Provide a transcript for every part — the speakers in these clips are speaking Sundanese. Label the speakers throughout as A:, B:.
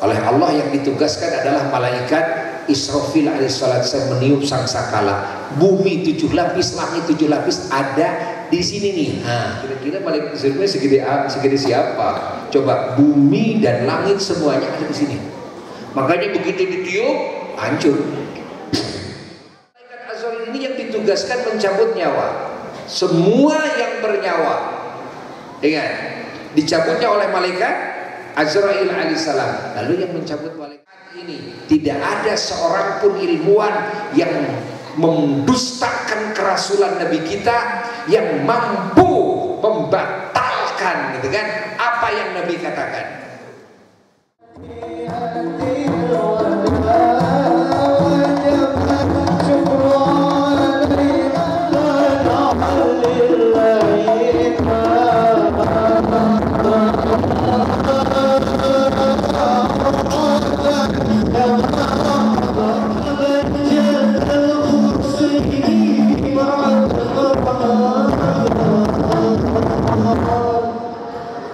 A: Oleh Allah yang ditugaskan adalah malaikat Israfil alaihissalam meniup sangsakala. Bumi 7 lapis, langit 7 lapis ada di sini nih. Nah, kira-kira malaikat Israfil segede siapa? Coba bumi dan langit semuanya ada di sini. Makanya begitu ditiup, hancur. Malaikat Azrail ini yang ditugaskan mencabut nyawa. Semua yang bernyawa, ingat, dicabutnya oleh malaikat Azrail alaihissalam. Lalu yang mencabut malaikat ini, tidak ada seorang pun ilmuwan yang mendustakan kerasulan Nabi kita, yang mampu membatalkan, gitu kan, apa yang Nabi katakan.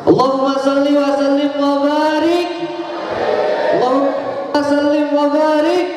B: Allahumma salli wa sallim wa barik. Allahumma sallim wa barik.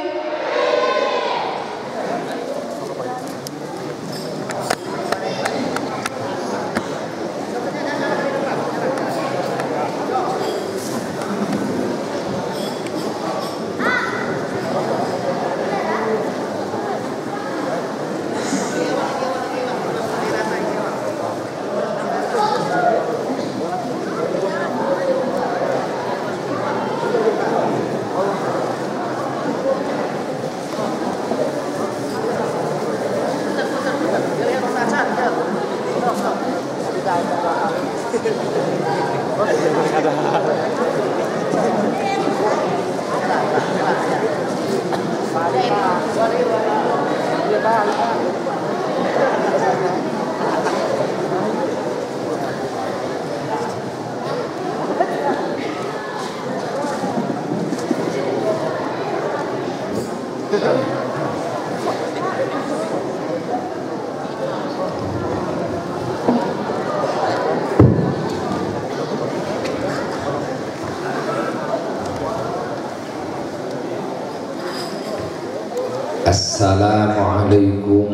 A: Assalamualaikum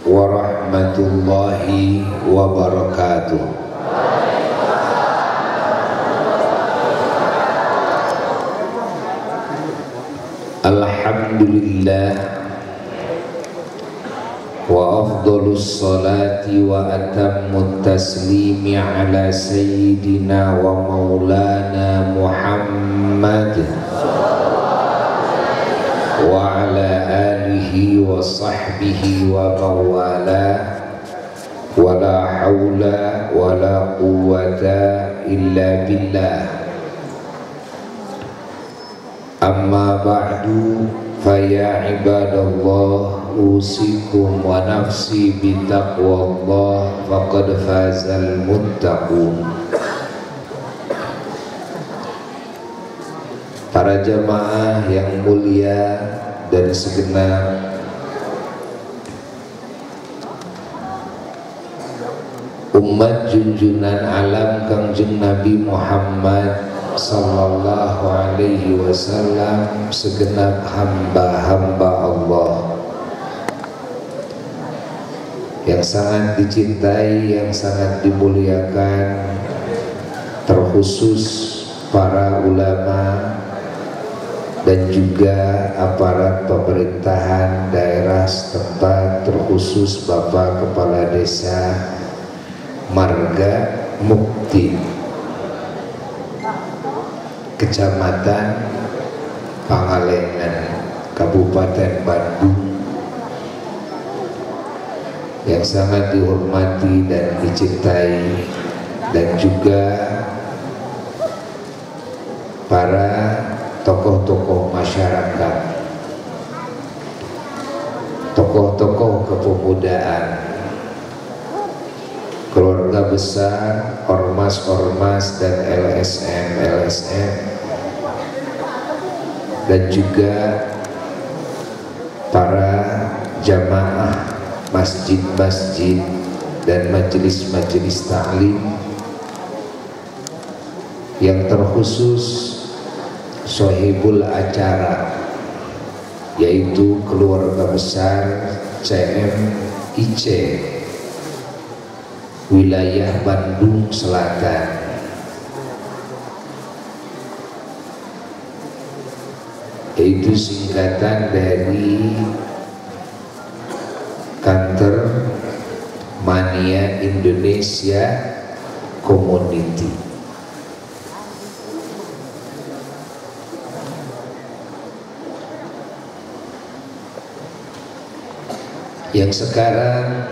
A: warahmatullahi wabarakatuh. Alhamdulillah wa afdalus salati wa atammut taslimi ala sayyidina wa maulana Muhammad wa ala alihi wa sahbihi wa mawala wa la hawla wa la quwwata illa billah. Amma ba'du, fa ya ibadallah usikum wa nafsi bitaqwallah faqad fazal muttaqun. Para jamaah yang mulia dan segenap umat junjungan alam Kangjeng Nabi Muhammad sallallahu alaihi wasallam, segenap hamba-hamba Allah yang sangat dicintai, yang sangat dimuliakan, terkhusus para ulama dan juga aparat pemerintahan daerah setempat, terkhusus Bapak Kepala Desa Marga Mukti, Kecamatan Pangalengan, Kabupaten Bandung, yang sangat dihormati dan dicintai, dan juga para tokoh-tokoh masyarakat, tokoh-tokoh kepemudaan, keluarga besar, ormas-ormas dan LSM-LSM, dan juga para jamaah masjid-masjid dan majelis-majelis taklim, yang terkhusus sohibul acara, yaitu keluarga besar CMIC wilayah Bandung Selatan. Yaitu singkatan dari Kanker Mania Indonesia Community. Yang sekarang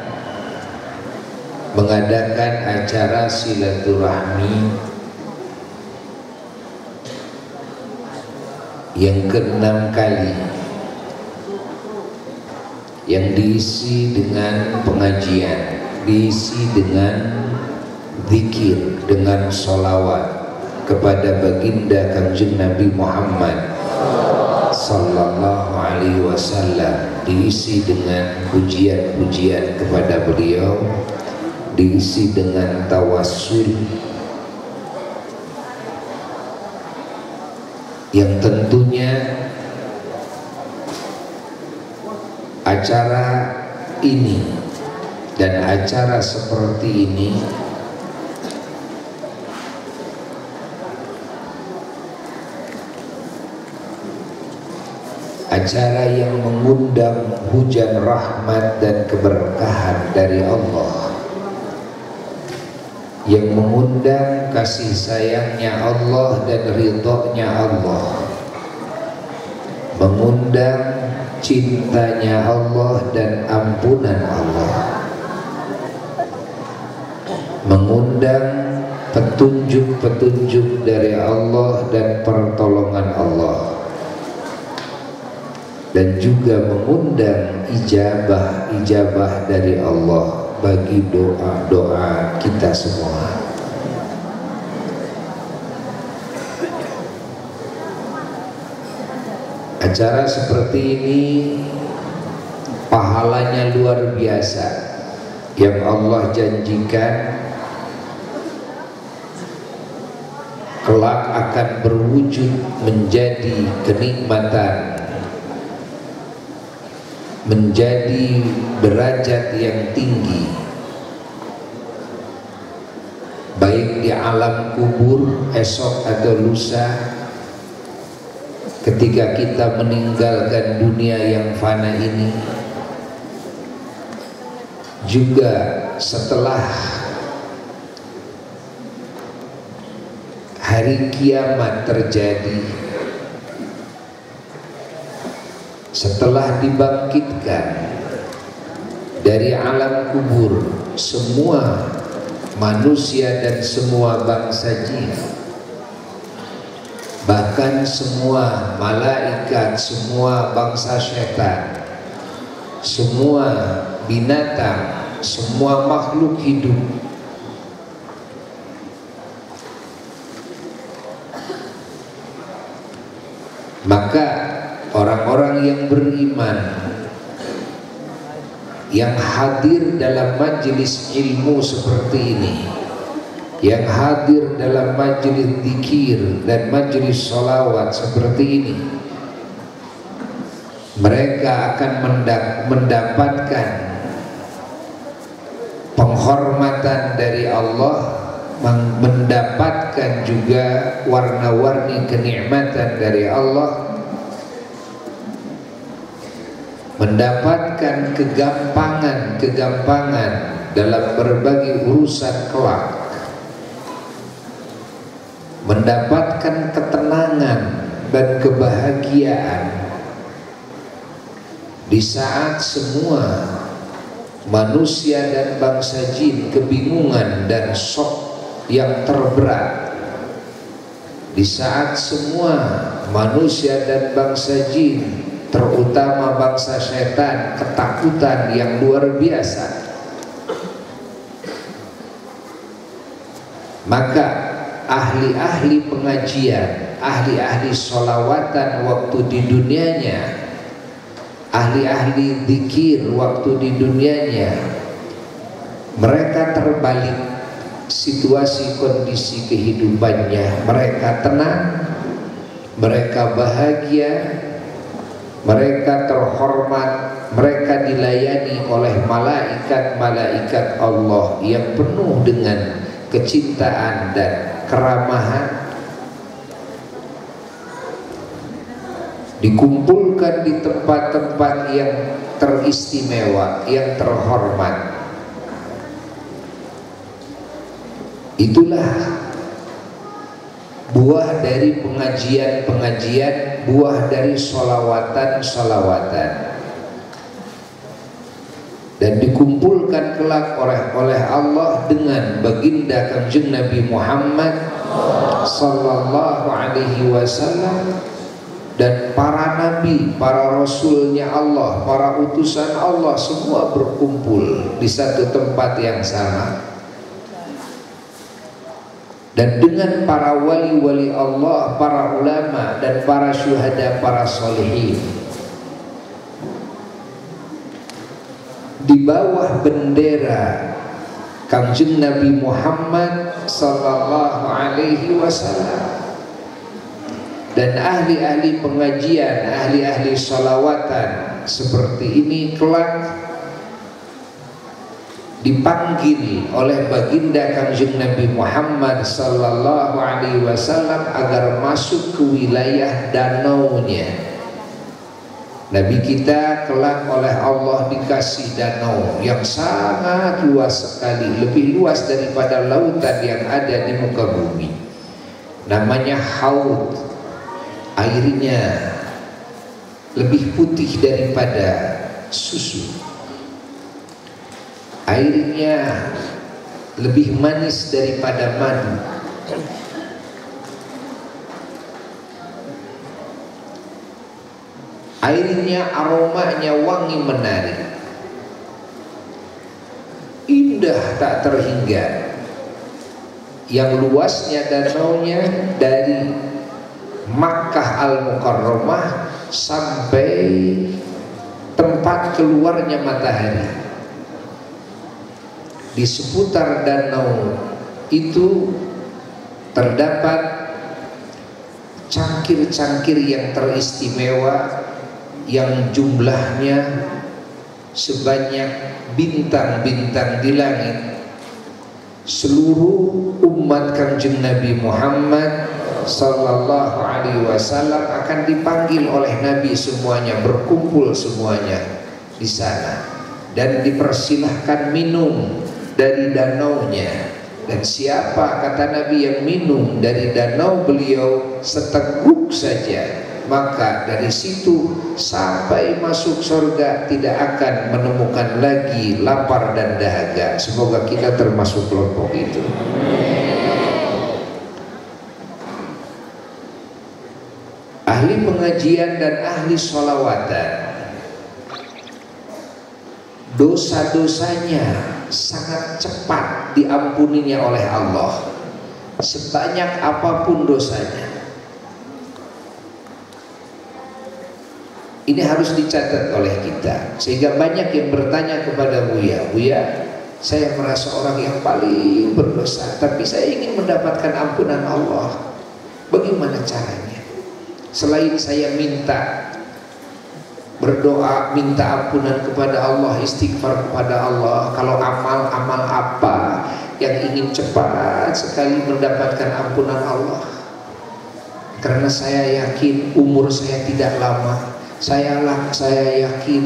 A: mengadakan acara silaturahmi yang ke-6 kali, yang diisi dengan pengajian, diisi dengan zikir, dengan sholawat kepada baginda Kangjeng Nabi Muhammad sallallahu alaihi wasallam, diisi dengan pujian-pujian kepada beliau, diisi dengan tawassul yang tentunya acara ini dan acara seperti ini acara yang mengundang hujan rahmat dan keberkahan dari Allah, yang mengundang kasih sayangnya Allah dan ridhonya Allah, mengundang cintanya Allah dan ampunan Allah, mengundang petunjuk-petunjuk dari Allah dan pertolongan Allah, dan juga mengundang ijabah-ijabah dari Allah bagi doa-doa kita semua. Acara seperti ini pahalanya luar biasa yang Allah janjikan kelak akan berwujud menjadi kenikmatan, menjadi derajat yang tinggi, baik di alam kubur esok atau lusa ketika kita meninggalkan dunia yang fana ini, juga setelah hari kiamat terjadi, setelah dibangkitkan dari alam kubur semua manusia dan semua bangsa jin, bahkan semua malaikat, semua bangsa setan, semua binatang, semua makhluk hidup, maka orang-orang yang beriman yang hadir dalam majelis ilmu seperti ini, yang hadir dalam majelis zikir dan majelis sholawat seperti ini, mereka akan mendapatkan penghormatan dari Allah, mendapatkan juga warna-warni kenikmatan dari Allah, mendapatkan kegampangan-kegampangan dalam berbagai urusan kelak, mendapatkan ketenangan dan kebahagiaan di saat semua manusia dan bangsa jin kebingungan dan sok yang terberat, di saat semua manusia dan bangsa jin, terutama bangsa setan, ketakutan yang luar biasa. Maka ahli-ahli pengajian, ahli-ahli sholawatan waktu di dunianya, ahli-ahli zikir waktu di dunianya, mereka terbalik situasi kondisi kehidupannya. Mereka tenang, Mereka bahagia, mereka terhormat, mereka dilayani oleh malaikat-malaikat Allah yang penuh dengan kecintaan dan keramahan. Dikumpulkan di tempat-tempat yang teristimewa, yang terhormat. Itulah buah dari pengajian-pengajian, buah dari sholawatan-sholawatan. Dan dikumpulkan kelak oleh Allah dengan baginda Kanjeng Nabi Muhammad sallallahu alaihi wasallam dan para nabi, para rasulnya Allah, para utusan Allah, semua berkumpul di satu tempat yang sama. Dan dengan para wali-wali Allah, para ulama dan para syuhada, para solehin. Di bawah bendera Kanjeng Nabi Muhammad sallallahu alaihi wasallam. Dan ahli-ahli pengajian, ahli-ahli sholawatan seperti ini kelak dipanggil oleh baginda Kanjeng Nabi Muhammad sallallahu alaihi wasallam agar masuk ke wilayah danaunya. Nabi kita kelak oleh Allah dikasih danau yang sangat luas sekali, lebih luas daripada lautan yang ada di muka bumi. Namanya Haud. Airnya lebih putih daripada susu. Airnya lebih manis daripada madu. Airnya aromanya wangi menarik, indah tak terhingga. Yang luasnya danaunya dari Makkah Al-Mukarramah sampai tempat keluarnya matahari. Di seputar danau itu terdapat cangkir-cangkir yang teristimewa yang jumlahnya sebanyak bintang-bintang di langit. Seluruh umat Kanjeng Nabi Muhammad sallallahu alaihi wasallam akan dipanggil oleh Nabi semuanya, berkumpul semuanya di sana dan dipersilahkan minum dari danaunya. Dan siapa, kata Nabi, yang minum dari danau beliau seteguk saja, maka dari situ sampai masuk surga tidak akan menemukan lagi lapar dan dahaga. Semoga kita termasuk kelompok itu. Ahli pengajian dan ahli sholawatan, dosa-dosanya sangat cepat diampuninya oleh Allah, sebanyak apapun dosanya. Ini harus dicatat oleh kita. Sehingga banyak yang bertanya kepada Buya, Buya, saya merasa orang yang paling berdosa, tapi saya ingin mendapatkan ampunan Allah. Bagaimana caranya? Selain saya minta berdoa, minta ampunan kepada Allah, istighfar kepada Allah, kalau amal-amal apa yang ingin cepat sekali mendapatkan ampunan Allah? Karena saya yakin umur saya tidak lama. Saya yakin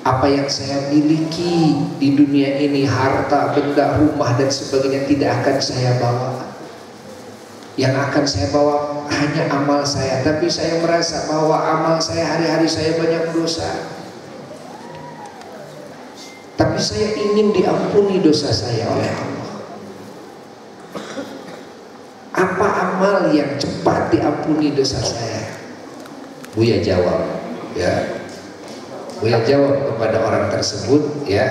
A: apa yang saya miliki di dunia ini, harta, benda, rumah dan sebagainya, tidak akan saya bawa. Yang akan saya bawa hanya amal saya. Tapi saya merasa bahwa amal saya hari-hari saya banyak dosa. Tapi saya ingin diampuni dosa saya oleh Allah. Apa amal yang cepat diampuni dosa saya? Buya jawab, ya. Buya jawab kepada orang tersebut, ya.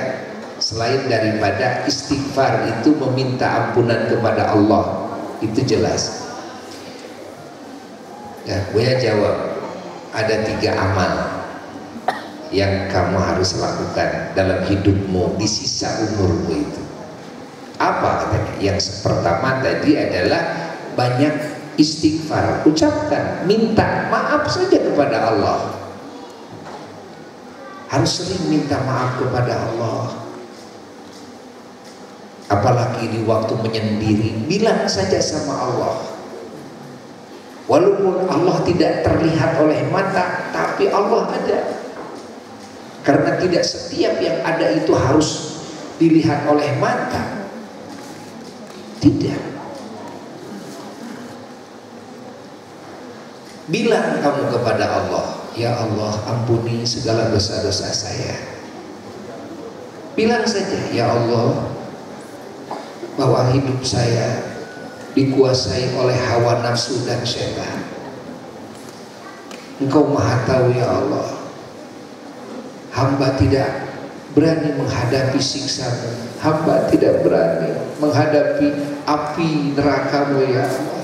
A: Selain daripada istighfar itu meminta ampunan kepada Allah, itu jelas. Ya, Buya jawab, ada 3 amal yang kamu harus lakukan dalam hidupmu di sisa umurmu itu. Apa katanya? Yang pertama tadi adalah banyak Istighfar, ucapkan, minta maaf saja kepada Allah. Harus sering minta maaf kepada Allah. Apalagi di waktu menyendiri, bilang saja sama Allah. Walaupun Allah tidak terlihat oleh mata, tapi Allah ada. Karena tidak setiap yang ada itu harus dilihat oleh mata. Tidak. Bilang kamu kepada Allah, ya Allah, ampuni segala dosa-dosa saya. Bilang saja, ya Allah, bahwa hidup saya dikuasai oleh hawa nafsu dan syaitan. Engkau maha tahu, ya Allah. Hamba tidak berani menghadapi siksamu. Hamba tidak berani menghadapi api nerakamu, ya Allah.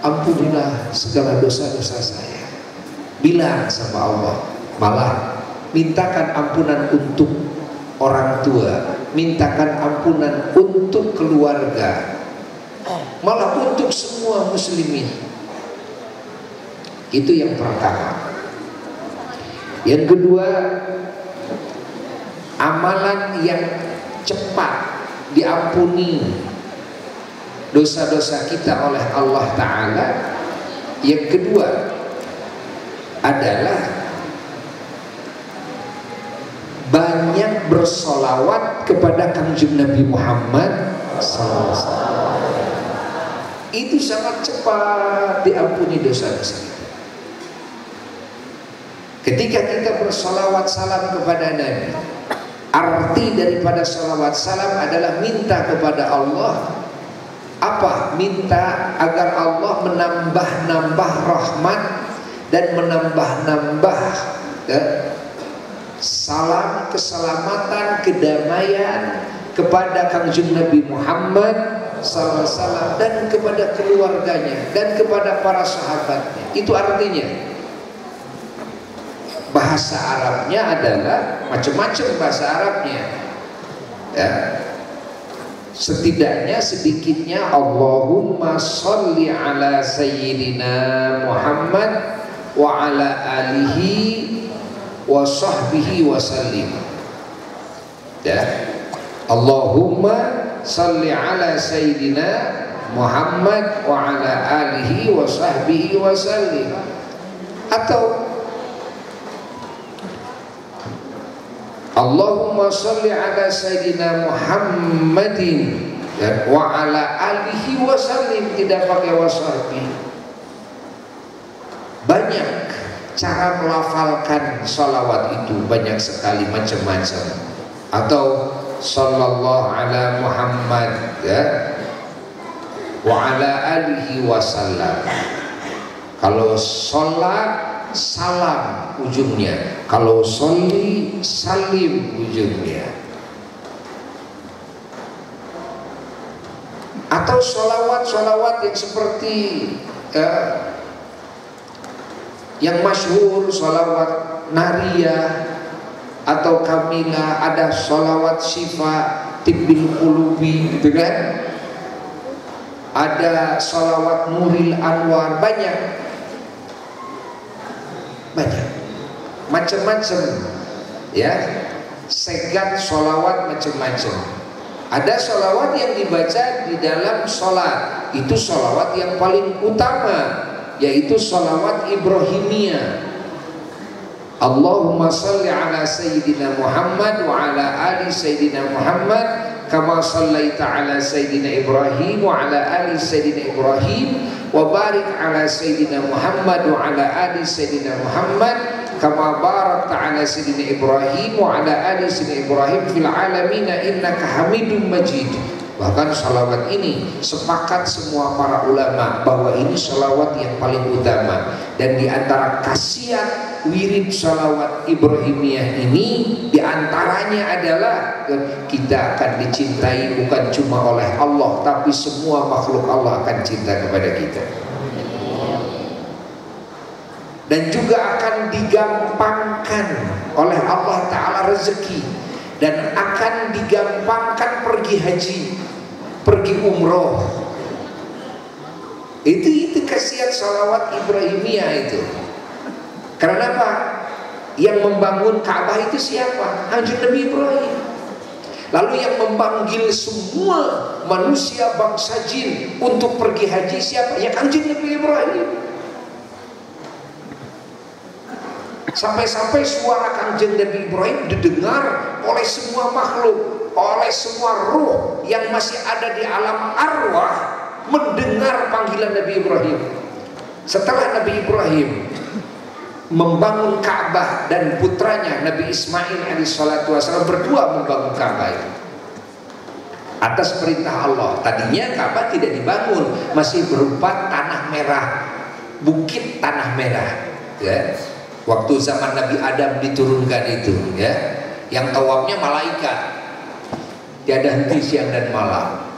A: Ampunilah segala dosa-dosa saya. Bilang sama Allah. Malah mintakan ampunan untuk orang tua, mintakan ampunan untuk keluarga, malah untuk semua muslimin. Itu yang pertama. Yang kedua, amalan yang cepat diampuni dosa-dosa kita oleh Allah Ta'ala. Yang kedua adalah banyak bersolawat kepada Kangjeng Nabi Muhammad SAW. Itu sangat cepat diampuni dosa-dosa kita. Ketika kita bersolawat salam kepada Nabi, arti daripada solawat salam adalah minta kepada Allah. Apa? Minta agar Allah menambah-nambah rahmat dan menambah-nambah, ya, salam, keselamatan, kedamaian kepada Kangjeng Nabi Muhammad sallallahu alaihi wasallam dan kepada keluarganya dan kepada para sahabatnya. Itu artinya. Bahasa Arabnya adalah macam-macam bahasa Arabnya, ya. Setidaknya, sedikitnya, Allahumma sholli ala sayyidina Muhammad wa ala alihi wa sahbihi wa sallim. Ya. Allahumma sholli ala sayyidina Muhammad wa ala alihi wa sahbihi wa sallim. Atau Allahumma sholli ala sayyidina Muhammadin wa ala alihi wa sallim, tidak pakai wa sahbihi. Banyak cara melafalkan sholawat itu, banyak sekali, macam-macam. Atau sallallahu ala Muhammad, ya, wa ala alihi wasallam. Kalau sholat salam ujungnya, kalau sholli salim ujungnya. Atau sholawat-sholawat yang seperti yang masyhur, sholawat nariyah atau kamilah, ada sholawat syifa tibbil qulubi, gitu kan? Ada sholawat nuril anwar, banyak, banyak, macam-macam, ya, segat sholawat macam-macam. Ada sholawat yang dibaca di dalam sholat, itu sholawat yang paling utama, yaitu sholawat Ibrahimiyah. Allahumma sholli ala Sayyidina Muhammad wa ala ali Sayyidina Muhammad kama shallaita ala Sayyidina Ibrahim wa ala ali Sayyidina Ibrahim wa barik ala Sayyidina Muhammad wa ala ali Sayyidina Muhammad kama barakta ala Sayyidina Ibrahim wa ala ali Sayyidina Ibrahim fil alamin innaka Hamidum Majid. Bahkan sholawat ini sepakat semua para ulama bahwa ini sholawat yang paling utama. Dan diantara khasiat wirid sholawat Ibrahimiyah ini diantaranya adalah kita akan dicintai bukan cuma oleh Allah, tapi semua makhluk Allah akan cinta kepada kita. Dan juga akan digampangkan oleh Allah Ta'ala rezeki, dan akan digampangkan pergi haji, pergi umroh. Itu khasiat sholawat Ibrahimiyah itu. Karena apa? Yang membangun Ka'bah itu siapa? Kanjeng Nabi Ibrahim. Lalu yang memanggil semua manusia bangsa jin untuk pergi haji siapa? Ya Kanjeng Nabi Ibrahim. Sampai-sampai suara Kanjeng Nabi Ibrahim didengar oleh semua makhluk, oleh semua ruh yang masih ada di alam arwah, mendengar panggilan Nabi Ibrahim. Setelah Nabi Ibrahim membangun Ka'bah dan putranya Nabi Ismail alaihissalatu wassalam berdua membangun Ka'bah itu atas perintah Allah. Tadinya Ka'bah tidak dibangun, masih berupa tanah merah, bukit tanah merah, ya. Waktu zaman Nabi Adam diturunkan itu, ya. Yang tawafnya malaikat, tiada henti siang dan malam.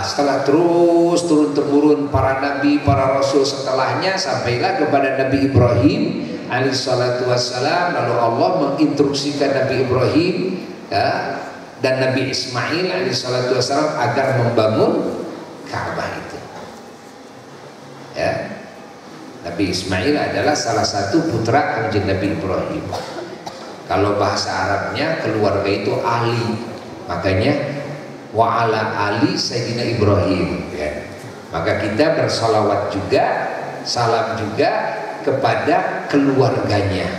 A: Setelah terus turun-temurun para nabi, para rasul setelahnya, sampailah kepada Nabi Ibrahim alaihissalatu wassalam. Lalu Allah menginstruksikan Nabi Ibrahim, ya, dan Nabi Ismail alaihissalatu wassalam agar membangun Ka'bah itu, ya. Nabi Ismail adalah salah satu putra Kanjeng Nabi Ibrahim. Kalau bahasa Arabnya keluarga itu Ali, makanya wa ala ali Sayyidina Ibrahim, ya. Maka kita bersalawat juga, salam juga kepada keluarganya.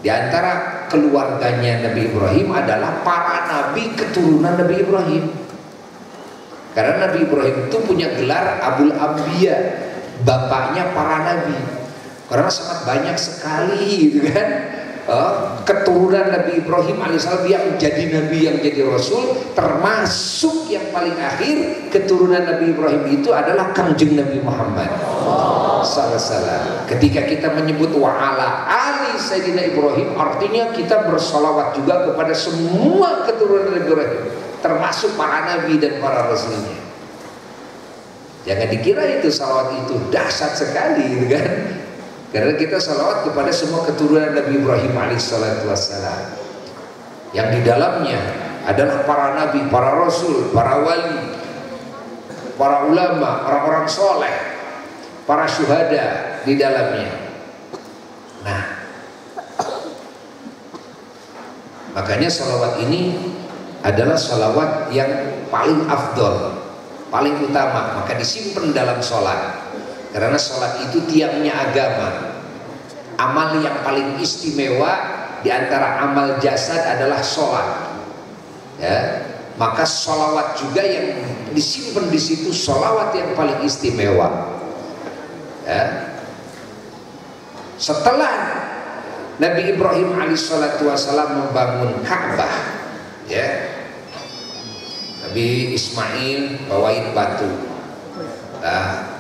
A: Di antara keluarganya Nabi Ibrahim adalah para nabi keturunan Nabi Ibrahim. Karena Nabi Ibrahim itu punya gelar Abul Anbiya, bapaknya para nabi. Karena sangat banyak sekali, gitu kan, keturunan Nabi Ibrahim alaihissalam yang jadi nabi, yang jadi rasul, termasuk yang paling akhir keturunan Nabi Ibrahim itu adalah Kanjeng Nabi Muhammad sallallahu alaihi wasallam. Ketika kita menyebut wa ala ali Sayyidina Ibrahim, artinya kita bersalawat juga kepada semua keturunan Nabi Ibrahim, termasuk para nabi dan para rasulnya. Jangan dikira itu salawat itu dahsyat sekali, gitu kan? Karena kita salawat kepada semua keturunan Nabi Ibrahim alaihissalatu wassalam, yang di dalamnya adalah para nabi, para rasul, para wali, para ulama, orang-orang soleh, para syuhada di dalamnya. Nah, makanya salawat ini adalah salawat yang paling afdol, paling utama, maka disimpan dalam sholat. Karena sholat itu tiangnya agama. Amal yang paling istimewa di antara amal jasad adalah sholat, ya. Maka sholawat juga yang disimpan di situ, sholawat yang paling istimewa, ya. Setelah Nabi Ibrahim alaihissalatu wassalam membangun Ka'bah, ya, Nabi Ismail bawain batu, nah,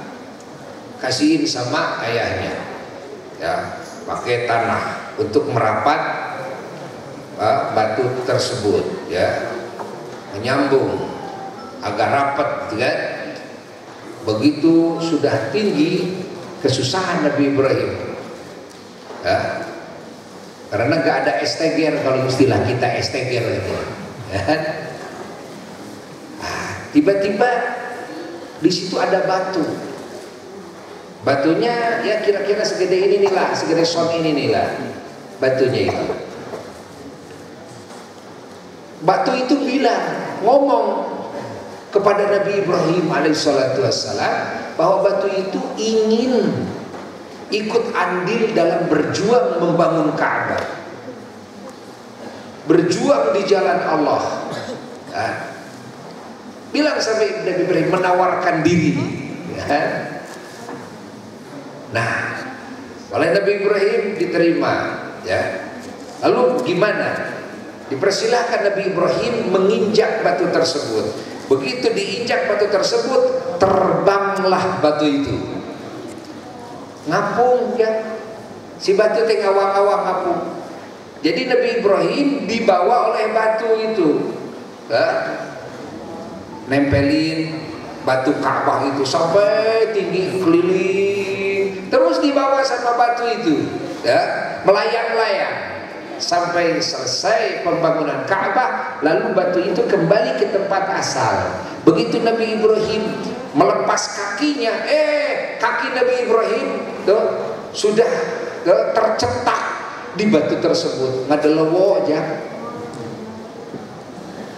A: kasihin sama ayahnya, ya, pakai tanah untuk merapat batu tersebut, ya, menyambung agar rapat, gitu kan. Begitu sudah tinggi, kesusahan Nabi Ibrahim, ya, karena nggak ada esteger, kalau istilah kita esteger gitu, ya. Nah, tiba-tiba di situ ada batu. Batunya ya kira-kira segede ini nih lah, segede son ini nih lah batunya itu. Batu itu bilang, ngomong kepada Nabi Ibrahim alaihissalatu wassalam bahwa batu itu ingin ikut andil dalam berjuang membangun Ka'bah, berjuang di jalan Allah. Nah, bilang sampai Nabi Ibrahim menawarkan diri, ya. Nah, oleh Nabi Ibrahim diterima, ya. Lalu gimana? Dipersilahkan Nabi Ibrahim menginjak batu tersebut. Begitu diinjak batu tersebut, terbanglah batu itu. Ngapung, ya. Si batu teh ngawang-ngawang ngapung. Jadi Nabi Ibrahim dibawa oleh batu itu, ya. Nempelin batu Ka'bah itu sampai tinggi keliling, terus dibawa sama batu itu, ya, melayang-layang sampai selesai pembangunan Ka'bah. Lalu batu itu kembali ke tempat asal. Begitu Nabi Ibrahim Melepas kakinya, kaki Nabi Ibrahim tuh sudah tercetak di batu tersebut. Ngadelewo aja.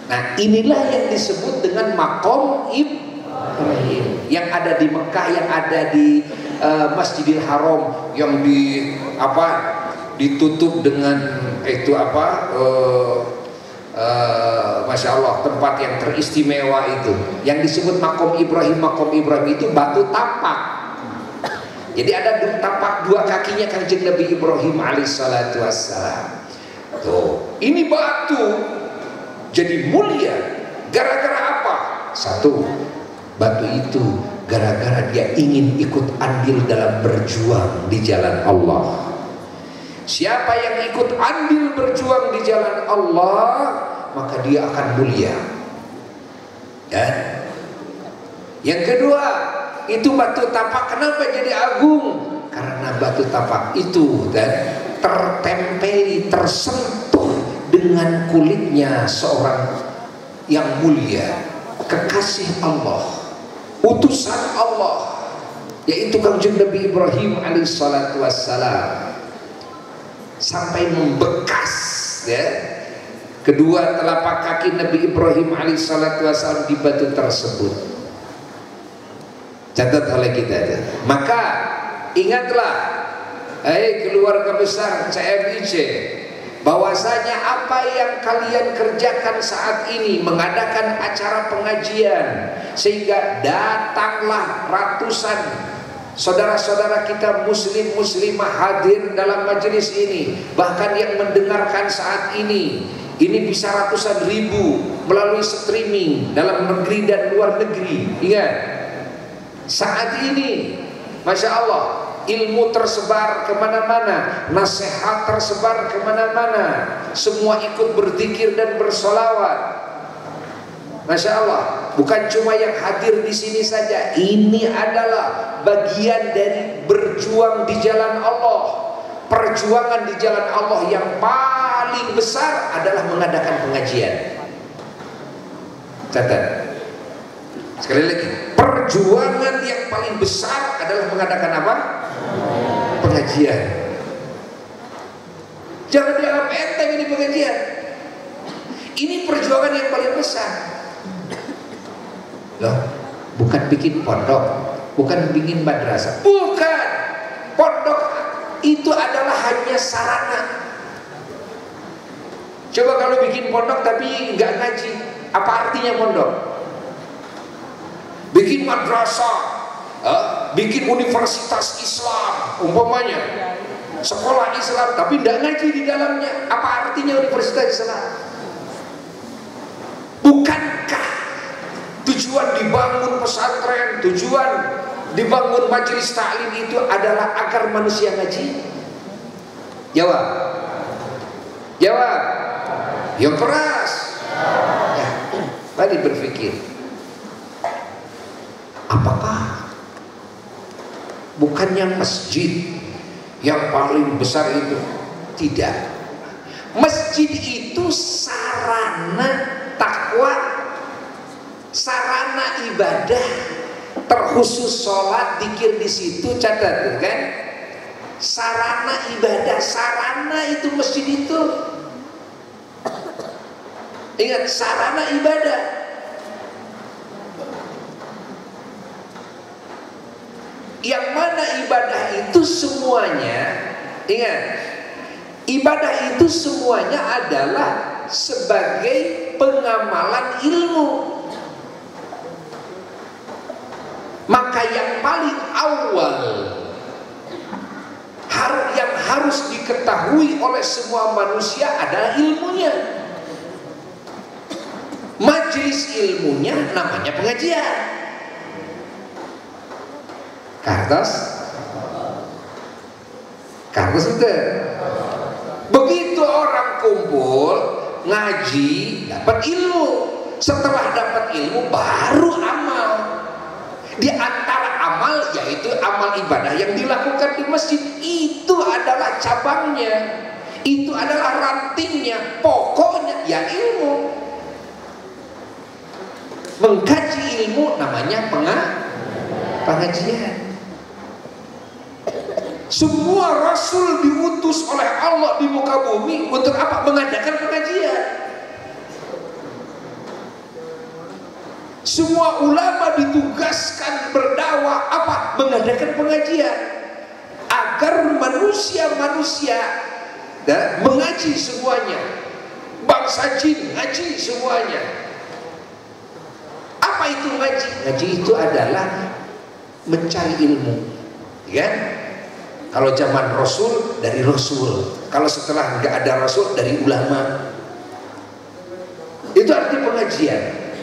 A: Nah, inilah yang disebut dengan makom Ibrahim yang ada di Mekah, yang ada di Masjidil Haram, yang di apa ditutup dengan itu apa Masya Allah, tempat yang teristimewa itu yang disebut makom Ibrahim. Makom Ibrahim itu batu tapak. Jadi ada tapak dua kakinya Kanjeng Nabi Ibrahim alaihissalatu wassalam. Tuh, ini batu jadi mulia gara-gara apa? Satu, batu itu gara-gara dia ingin ikut andil dalam berjuang di jalan Allah. Siapa yang ikut andil berjuang di jalan Allah, maka dia akan mulia. Dan yang kedua, itu batu tapak kenapa jadi agung? Karena batu tapak itu dan tertempeli, tersentuh dengan kulitnya seorang yang mulia, kekasih Allah, utusan Allah, yaitu Kanjeng Nabi Ibrahim alaihissalatu wassalam, sampai membekas ya kedua telapak kaki Nabi Ibrahim alaihissalatu wassalam di batu tersebut. Catat oleh kita. Maka ingatlah, keluarga besar CMIC, bahwasanya apa yang kalian kerjakan saat ini, mengadakan acara pengajian, sehingga datanglah ratusan saudara-saudara kita muslim muslimah hadir dalam majelis ini, bahkan yang mendengarkan saat ini bisa ratusan ribu melalui streaming dalam negeri dan luar negeri. Ingat, saat ini Masya Allah, ilmu tersebar kemana-mana, nasihat tersebar kemana-mana, semua ikut berzikir dan bersolawat. Masya Allah, bukan cuma yang hadir di sini saja. Ini adalah bagian dari berjuang di jalan Allah. Perjuangan di jalan Allah yang paling besar adalah mengadakan pengajian. Catat. Sekali lagi, perjuangan yang paling besar adalah mengadakan apa? Pengajian. Jangan dianggap enteng ini pengajian. Ini perjuangan yang paling besar. Loh, bukan bikin pondok, bukan bikin madrasah, bukan. Pondok itu adalah hanya sarana. Coba kalau bikin pondok tapi nggak ngaji, apa artinya pondok? Bikin madrasah, bikin universitas Islam umpamanya, sekolah Islam tapi tidak ngaji di dalamnya, apa artinya universitas Islam? Bukankah tujuan dibangun pesantren, tujuan dibangun majelis taklim itu adalah agar manusia ngaji? Jawab. Jawab. Yang keras. Ya, mari berpikir. Apakah bukannya masjid yang paling besar itu? Tidak. Masjid itu sarana takwa, sarana ibadah, terkhusus sholat, dikir di situ, catat kan? Sarana ibadah, sarana itu masjid itu. Ingat, sarana ibadah. Yang mana ibadah itu semuanya, ingat, ibadah itu semuanya adalah sebagai pengamalan ilmu. Maka yang paling awal yang harus diketahui oleh semua manusia adalah ilmunya. Majelis ilmunya namanya pengajian. Kartos, kartos itu. Begitu orang kumpul ngaji, dapat ilmu. Setelah dapat ilmu baru amal. Di antara amal yaitu amal ibadah yang dilakukan di masjid, itu adalah cabangnya, itu adalah rantingnya, pokoknya ya ilmu. Mengkaji ilmu namanya Pengajian. Semua rasul diutus oleh Allah di muka bumi untuk apa? Mengadakan pengajian. Semua ulama ditugaskan berdakwah apa? Mengadakan pengajian agar manusia-manusia mengaji semuanya. Bangsa jin ngaji semuanya. Apa itu ngaji? Ngaji itu adalah mencari ilmu, ya. Kalau zaman Rasul dari Rasul, kalau setelah nggak ada Rasul dari ulama. Itu arti pengajian.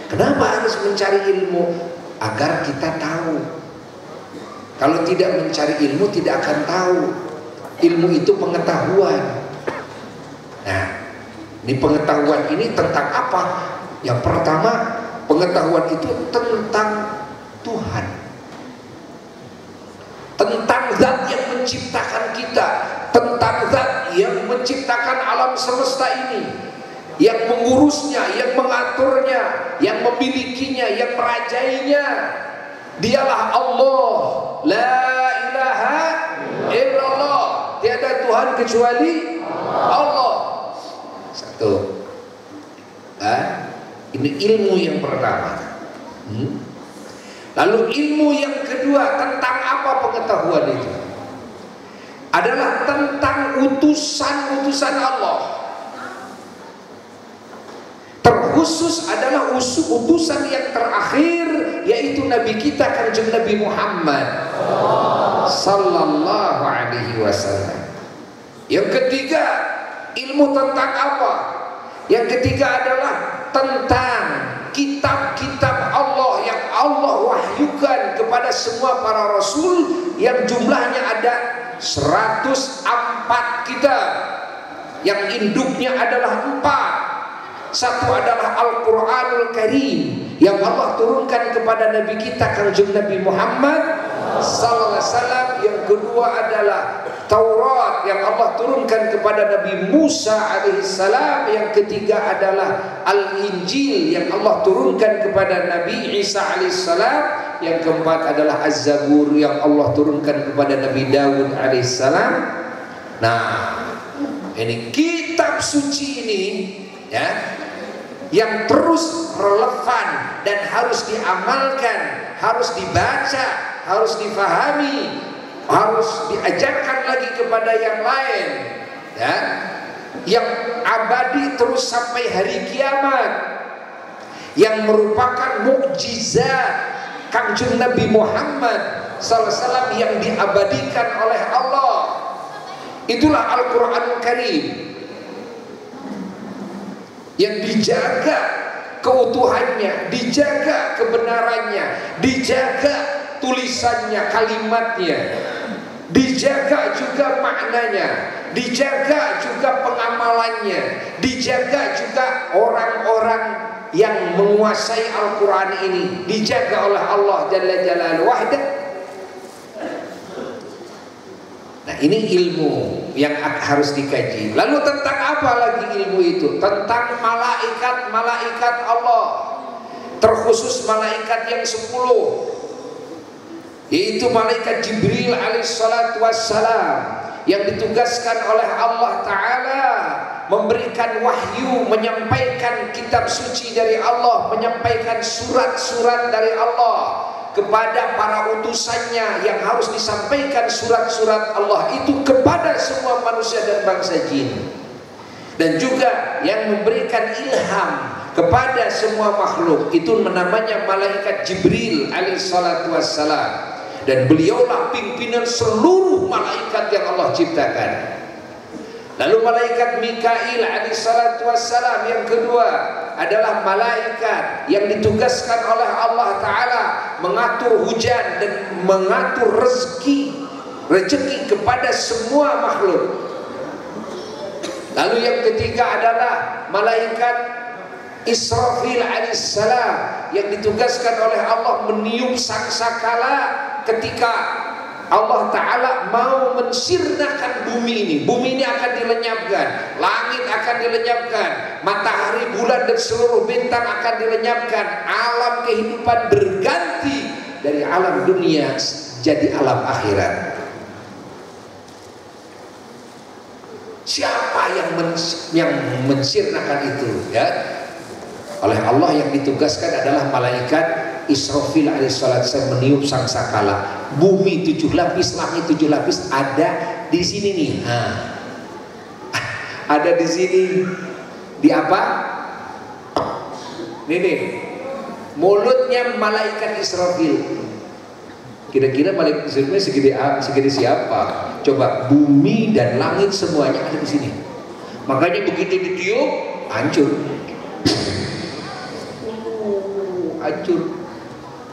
A: Kenapa harus mencari ilmu? Agar kita tahu. Kalau tidak mencari ilmu tidak akan tahu. Ilmu itu pengetahuan. Nah, ini pengetahuan ini tentang apa? Yang pertama, pengetahuan itu tentang Tuhan, tentang zat yang menciptakan kita, tentang zat yang menciptakan alam semesta ini, yang mengurusnya, yang mengaturnya, yang memilikinya, yang merajainya. Dialah Allah. La ilaha illallah. Tiada Tuhan kecuali Allah. Satu. Nah, ini ilmu yang pertama. Lalu ilmu yang kedua tentang apa pengetahuan itu? Adalah tentang utusan-utusan Allah. Terkhusus adalah utusan yang terakhir, yaitu Nabi kita Kanjeng Nabi Muhammad sallallahu alaihi wasallam. Yang ketiga, ilmu tentang apa? Yang ketiga adalah tentang kitab-kitab Allah yang Allah wahyukan kepada semua para rasul, yang jumlahnya ada 104 kitab, yang induknya adalah 4. Satu adalah Al-Quranul Karim yang Allah turunkan kepada Nabi kita Kanjeng Nabi Muhammad sallallahu alaihi wasallam. Yang kedua adalah Taurat yang Allah turunkan kepada Nabi Musa alaihissalam. Yang ketiga adalah Al-Injil yang Allah turunkan kepada Nabi Isa alaihissalam. Yang keempat adalah Az-Zabur yang Allah turunkan kepada Nabi Daud alaihissalam. Nah, ini kitab suci ini, ya, yang terus relevan dan harus diamalkan, harus dibaca, harus difahami, harus diajarkan lagi kepada yang lain, ya, yang abadi terus sampai hari kiamat, yang merupakan mukjizat Kanjeng Nabi Muhammad sallallahu alaihi wasallam yang diabadikan oleh Allah. Itulah Al-Quranul Karim yang dijaga keutuhannya, dijaga kebenarannya, dijaga tulisannya, kalimatnya, dijaga juga maknanya, dijaga juga pengamalannya, dijaga juga orang-orang yang menguasai Al-Quran ini, dijaga oleh Allah Jalla Jalaluhu wahdah. Nah, ini ilmu yang harus dikaji. Lalu tentang apa lagi ilmu itu? Tentang malaikat-malaikat Allah, terkhusus malaikat yang 10, yaitu malaikat Jibril alaihissalatu wassalam yang ditugaskan oleh Allah Ta'ala memberikan wahyu, menyampaikan kitab suci dari Allah, menyampaikan surat-surat dari Allah kepada para utusannya, yang harus disampaikan surat-surat Allah itu kepada semua manusia dan bangsa jin. Dan juga yang memberikan ilham kepada semua makhluk, itu namanya malaikat Jibril alaihissalatu wassalam. Dan beliaulah pimpinan seluruh malaikat yang Allah ciptakan. Lalu malaikat Mikail alaihissalatu wassalam yang kedua adalah malaikat yang ditugaskan oleh Allah Ta'ala mengatur hujan dan mengatur rezeki kepada semua makhluk. Lalu yang ketiga adalah malaikat Israfil alaihissalam yang ditugaskan oleh Allah meniup sangsakala ketika Allah Ta'ala mau mensirnakan bumi ini. Bumi ini akan dilenyapkan, langit akan dilenyapkan, matahari, bulan dan seluruh bintang akan dilenyapkan. Alam kehidupan berganti dari alam dunia jadi alam akhirat. Siapa yang mensirnakan itu, ya? Oleh Allah yang ditugaskan adalah malaikat Israfil alaihissalam meniup sangsakala. Bumi 7 lapis, langit 7 lapis ada di sini nih. Nah, ada di sini. Di apa? Nih nih. Mulutnya malaikat Israfil. Kira-kira malaikat Israfil segede siapa? Coba, bumi dan langit semuanya ada di sini. Makanya begitu ditiup, hancur. Hancur.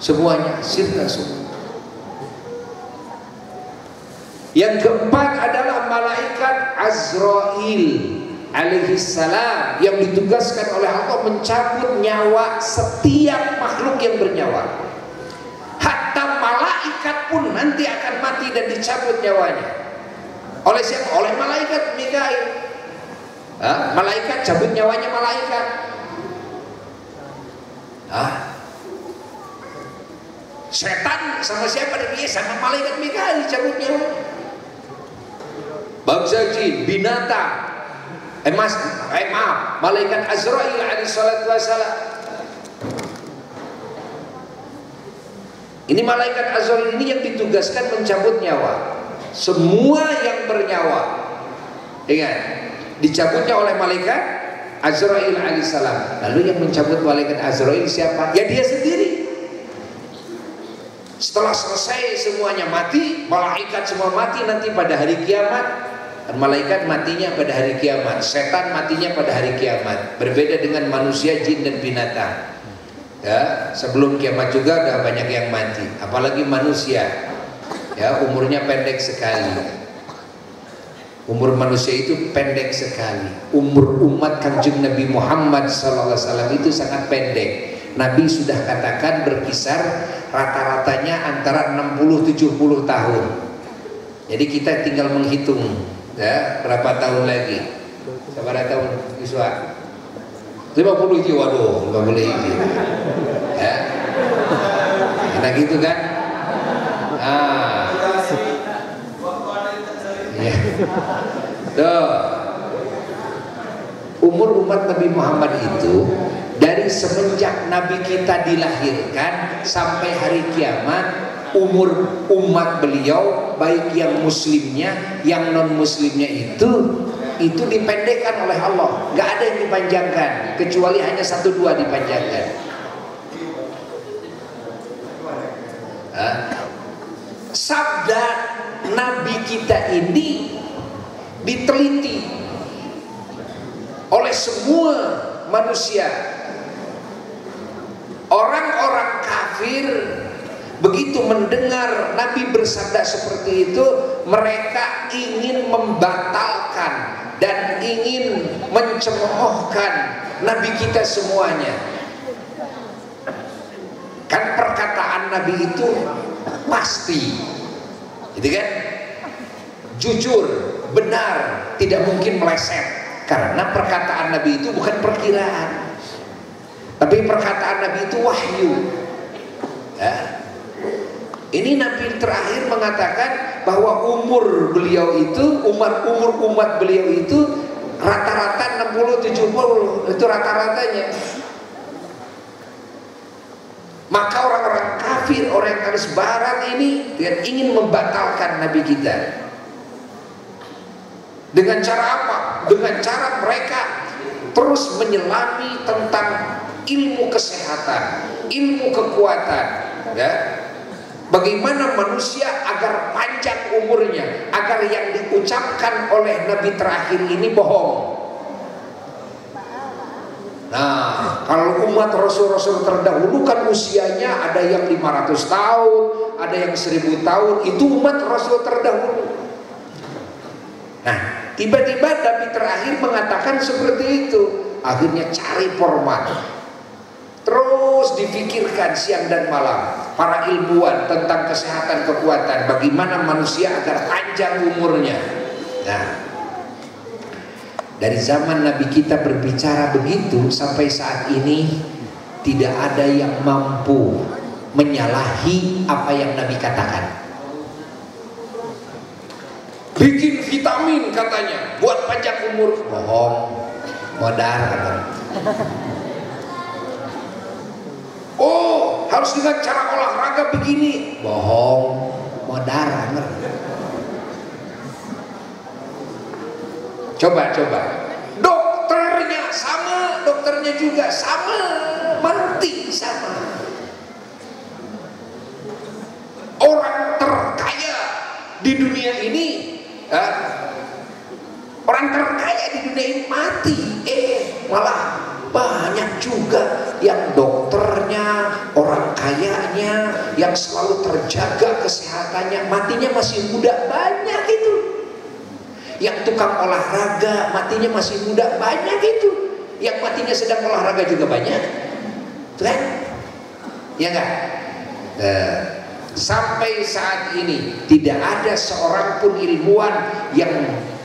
A: Semuanya sirna semua. Yang keempat adalah malaikat Azrail alaihi salam yang ditugaskan oleh Allah mencabut nyawa setiap makhluk yang bernyawa. Hatta malaikat pun nanti akan mati dan dicabut nyawanya. Oleh siapa? Oleh malaikat Mikail. Hah? Malaikat cabut nyawanya malaikat. Hah? Setan sama siapa? Dia sama malaikat Mikail cabut nyawa. Bangsa jin, binatang, maaf, malaikat Azrail alaihissalatu wassalam. Ini malaikat Azrail ini yang ditugaskan mencabut nyawa semua yang bernyawa. Ingat, dicabutnya oleh malaikat Azrail alaihissalam. Lalu yang mencabut malaikat Azrail siapa? Ya dia sendiri. Setelah selesai semuanya mati, malaikat semua mati nanti pada hari kiamat. Malaikat matinya pada hari kiamat, setan matinya pada hari kiamat. Berbeda dengan manusia, jin dan binatang. Ya, sebelum kiamat juga udah banyak yang mati, apalagi manusia. Ya, umurnya pendek sekali. Umur manusia itu pendek sekali. Umur umat Kanjeng Nabi Muhammad SAW itu sangat pendek. Nabi sudah katakan berkisar rata-ratanya antara 60-70 tahun. Jadi kita tinggal menghitung, ya, berapa tahun lagi. Berapa tahun Yuswa? 50 hiji, waduh, 50 hiji. Ya. Nah gitu kan? Ah. Ya. Tuh. Umur umat Nabi Muhammad itu dari semenjak Nabi kita dilahirkan sampai hari kiamat, umur umat beliau baik yang muslimnya, yang non muslimnya itu dipendekkan oleh Allah. Gak ada yang dipanjangkan, kecuali hanya 1-2 dipanjangkan. Hah? Sabda Nabi kita ini diteliti oleh semua manusia. Orang-orang kafir begitu mendengar Nabi bersabda seperti itu, mereka ingin membatalkan dan ingin mencemoohkan Nabi kita semuanya. Kan perkataan Nabi itu pasti, gitu kan? Jujur, benar, tidak mungkin meleset. Karena perkataan Nabi itu bukan perkiraan, tapi perkataan Nabi itu wahyu. Ya. Ini Nabi terakhir mengatakan bahwa umur beliau itu, umur umat beliau itu rata-rata 60-70, itu rata-ratanya. Maka orang-orang kafir, orientalis barat ini ingin membatalkan Nabi kita. Dengan cara apa? Dengan cara mereka terus menyelami tentang ilmu kesehatan, ilmu kekuatan, ya. Bagaimana manusia agar panjang umurnya, agar yang diucapkan oleh Nabi terakhir ini bohong. Nah, kalau umat Rasul-Rasul terdahulu kan usianya ada yang 500 tahun, ada yang 1000 tahun, itu umat Rasul terdahulu. Nah, tiba-tiba Nabi terakhir mengatakan seperti itu. Akhirnya cari format. Terus difikirkan siang dan malam para ilmuwan tentang kesehatan kekuatan, bagaimana manusia agar panjang umurnya. Nah, dari zaman Nabi kita berbicara begitu sampai saat ini tidak ada yang mampu Menyalahi apa yang Nabi katakan. Bikin vitamin katanya buat panjang umur, bohong, modar katanya. Oh, harus dengan cara olahraga begini, bohong, modar. Coba, dokternya sama, dokternya juga sama, mati sama. Orang terkaya di dunia ini, orang terkaya di dunia ini mati, malah banyak juga yang dokternya, orang kayanya, yang selalu terjaga kesehatannya, matinya masih muda, banyak itu. Yang tukang olahraga, matinya masih muda, banyak itu. Yang matinya sedang olahraga juga banyak. Tuh kan? Ya enggak? Sampai saat ini tidak ada seorang pun ilmuwan yang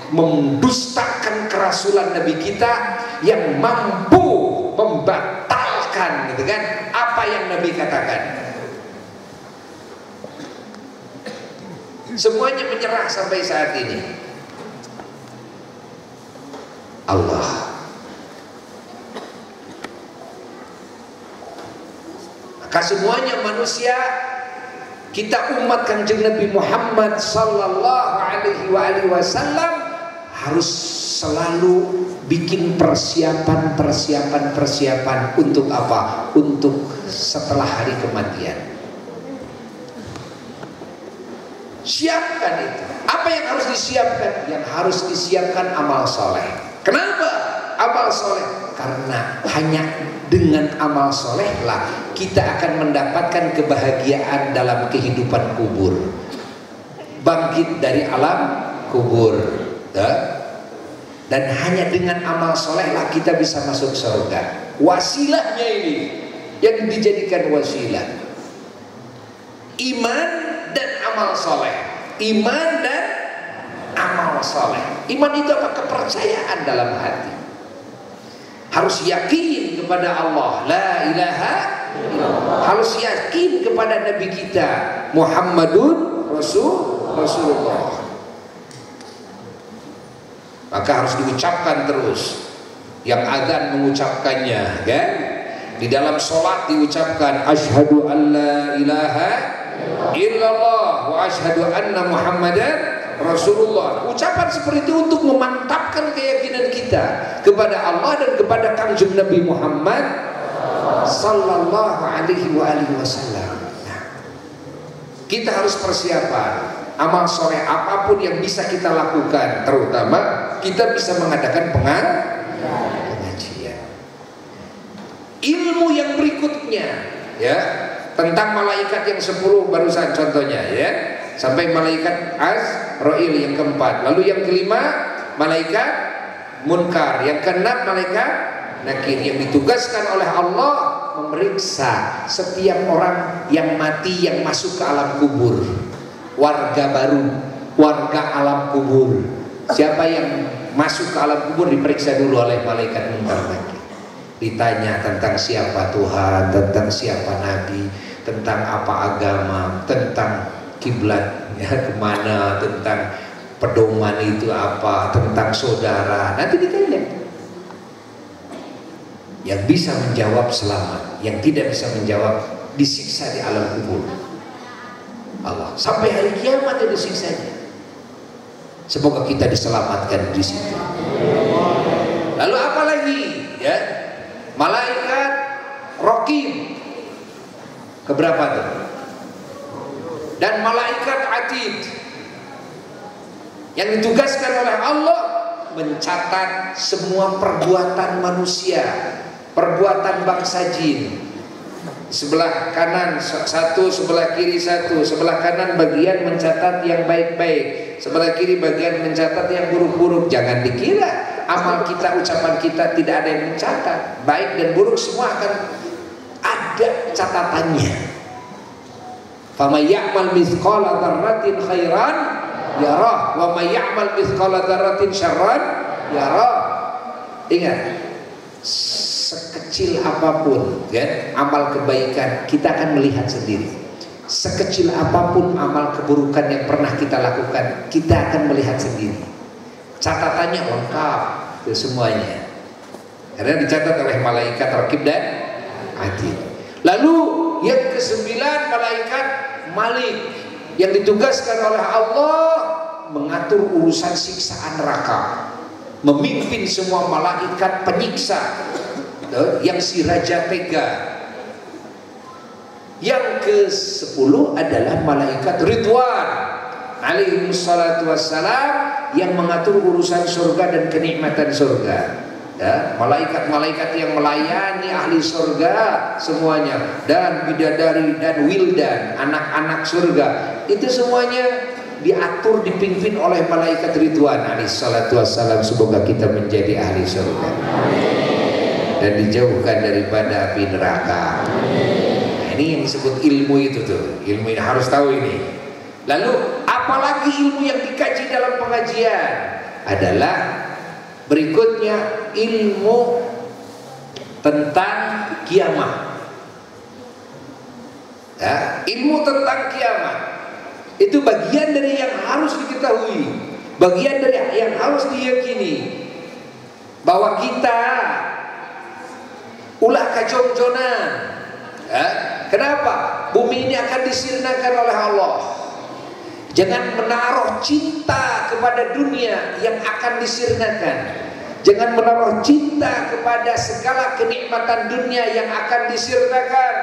A: mendustakan kerasulan Nabi kita, yang mampu membatalkan, gitu kan, apa yang Nabi katakan. Semuanya menyerah sampai saat ini. Allah. Maka semuanya manusia, kita umat Kanjeng Nabi Muhammad sallallahu alaihi wasallam harus selalu bikin persiapan untuk apa? Untuk setelah hari kematian. Siapkan itu. Apa yang harus disiapkan? Yang harus disiapkan amal soleh. Kenapa amal soleh? Karena hanya dengan amal soleh lah kita akan mendapatkan kebahagiaan dalam kehidupan kubur. Bangkit dari alam kubur. Dan hanya dengan amal soleh lah kita bisa masuk surga. Wasilahnya ini yang dijadikan wasilah. Iman dan amal soleh. Iman dan amal soleh. Iman itu apa? Kepercayaan dalam hati. Harus yakin kepada Allah, la ilaha illallah. Harus yakin kepada Nabi kita Muhammadun Rasulullah. Maka harus diucapkan terus. Yang azan mengucapkannya, kan? Di dalam sholat diucapkan asyhadu an la ilaha illallah wa asyhadu anna Muhammadan Rasulullah. Ucapan seperti itu untuk memantapkan keyakinan kita kepada Allah dan kepada Kangjeng Nabi Muhammad sallallahu alaihi wa alihi wasallam. Nah, kita harus persiapan amal soleh apapun yang bisa kita lakukan, terutama kita bisa mengadakan pengajian. Ilmu yang berikutnya, ya, tentang malaikat yang 10 barusan contohnya, ya, sampai malaikat Azrail yang keempat, lalu yang kelima malaikat Munkar, yang keenam malaikat Nakir, yang ditugaskan oleh Allah memeriksa setiap orang yang mati yang masuk ke alam kubur, warga baru, warga alam kubur. Siapa yang masuk ke alam kubur diperiksa dulu oleh malaikat Munkar Nakir. Ditanya tentang siapa Tuhan, tentang siapa Nabi, tentang apa agama, tentang kiblat, ya, kemana, tentang pedoman itu apa, tentang saudara. Nanti ditanya. Yang bisa menjawab selamat, yang tidak bisa menjawab disiksa di alam kubur. Allah sampai hari kiamat itu disiksanya. Semoga kita diselamatkan di situ. Lalu apa lagi? Ya, malaikat Raqib keberapa tuh? Dan malaikat Atid yang ditugaskan oleh Allah mencatat semua perbuatan manusia, perbuatan bangsa jin. Sebelah kanan satu, sebelah kiri satu. Sebelah kanan bagian mencatat yang baik-baik, sebelah kiri bagian mencatat yang buruk-buruk. Jangan dikira amal kita, ucapan kita tidak ada yang mencatat. Baik dan buruk semua akan ada catatannya. Faman ya'mal mithqala dzarratin khairan yarah wa may ya'mal mithqala dzarratin syarran yarah. Ingat, Sekecil apapun kan, amal kebaikan kita akan melihat sendiri. Sekecil apapun amal keburukan yang pernah kita lakukan, kita akan melihat sendiri. Catatannya lengkap itu semuanya, karena dicatat oleh malaikat Raqib dan Atid. Lalu yang kesembilan, malaikat Malik yang ditugaskan oleh Allah mengatur urusan siksaan neraka, memimpin semua malaikat penyiksa yang si raja tega. Yang ke-10 adalah malaikat Ridwan alaihi salatu wassalam yang mengatur urusan surga dan kenikmatan surga. Ya, malaikat-malaikat yang melayani ahli surga semuanya, dan bidadari dan wildan, anak-anak surga, itu semuanya diatur, dipimpin oleh malaikat Ridwan alaihi salatu wassalam. Semoga kita menjadi ahli surga dan dijauhkan daripada api neraka. Nah, ini yang disebut ilmu itu tuh, ilmu ini harus tahu ini. Lalu apalagi ilmu yang dikaji dalam pengajian adalah berikutnya ilmu tentang kiamat. Ya, ilmu tentang kiamat itu bagian dari yang harus diketahui, bagian dari yang harus diyakini, bahwa kita ulah kajongjonan. Ya, kenapa? Bumi ini akan disirnakan oleh Allah. Jangan menaruh cinta kepada dunia yang akan disirnakan. Jangan menaruh cinta kepada segala kenikmatan dunia yang akan disirnakan.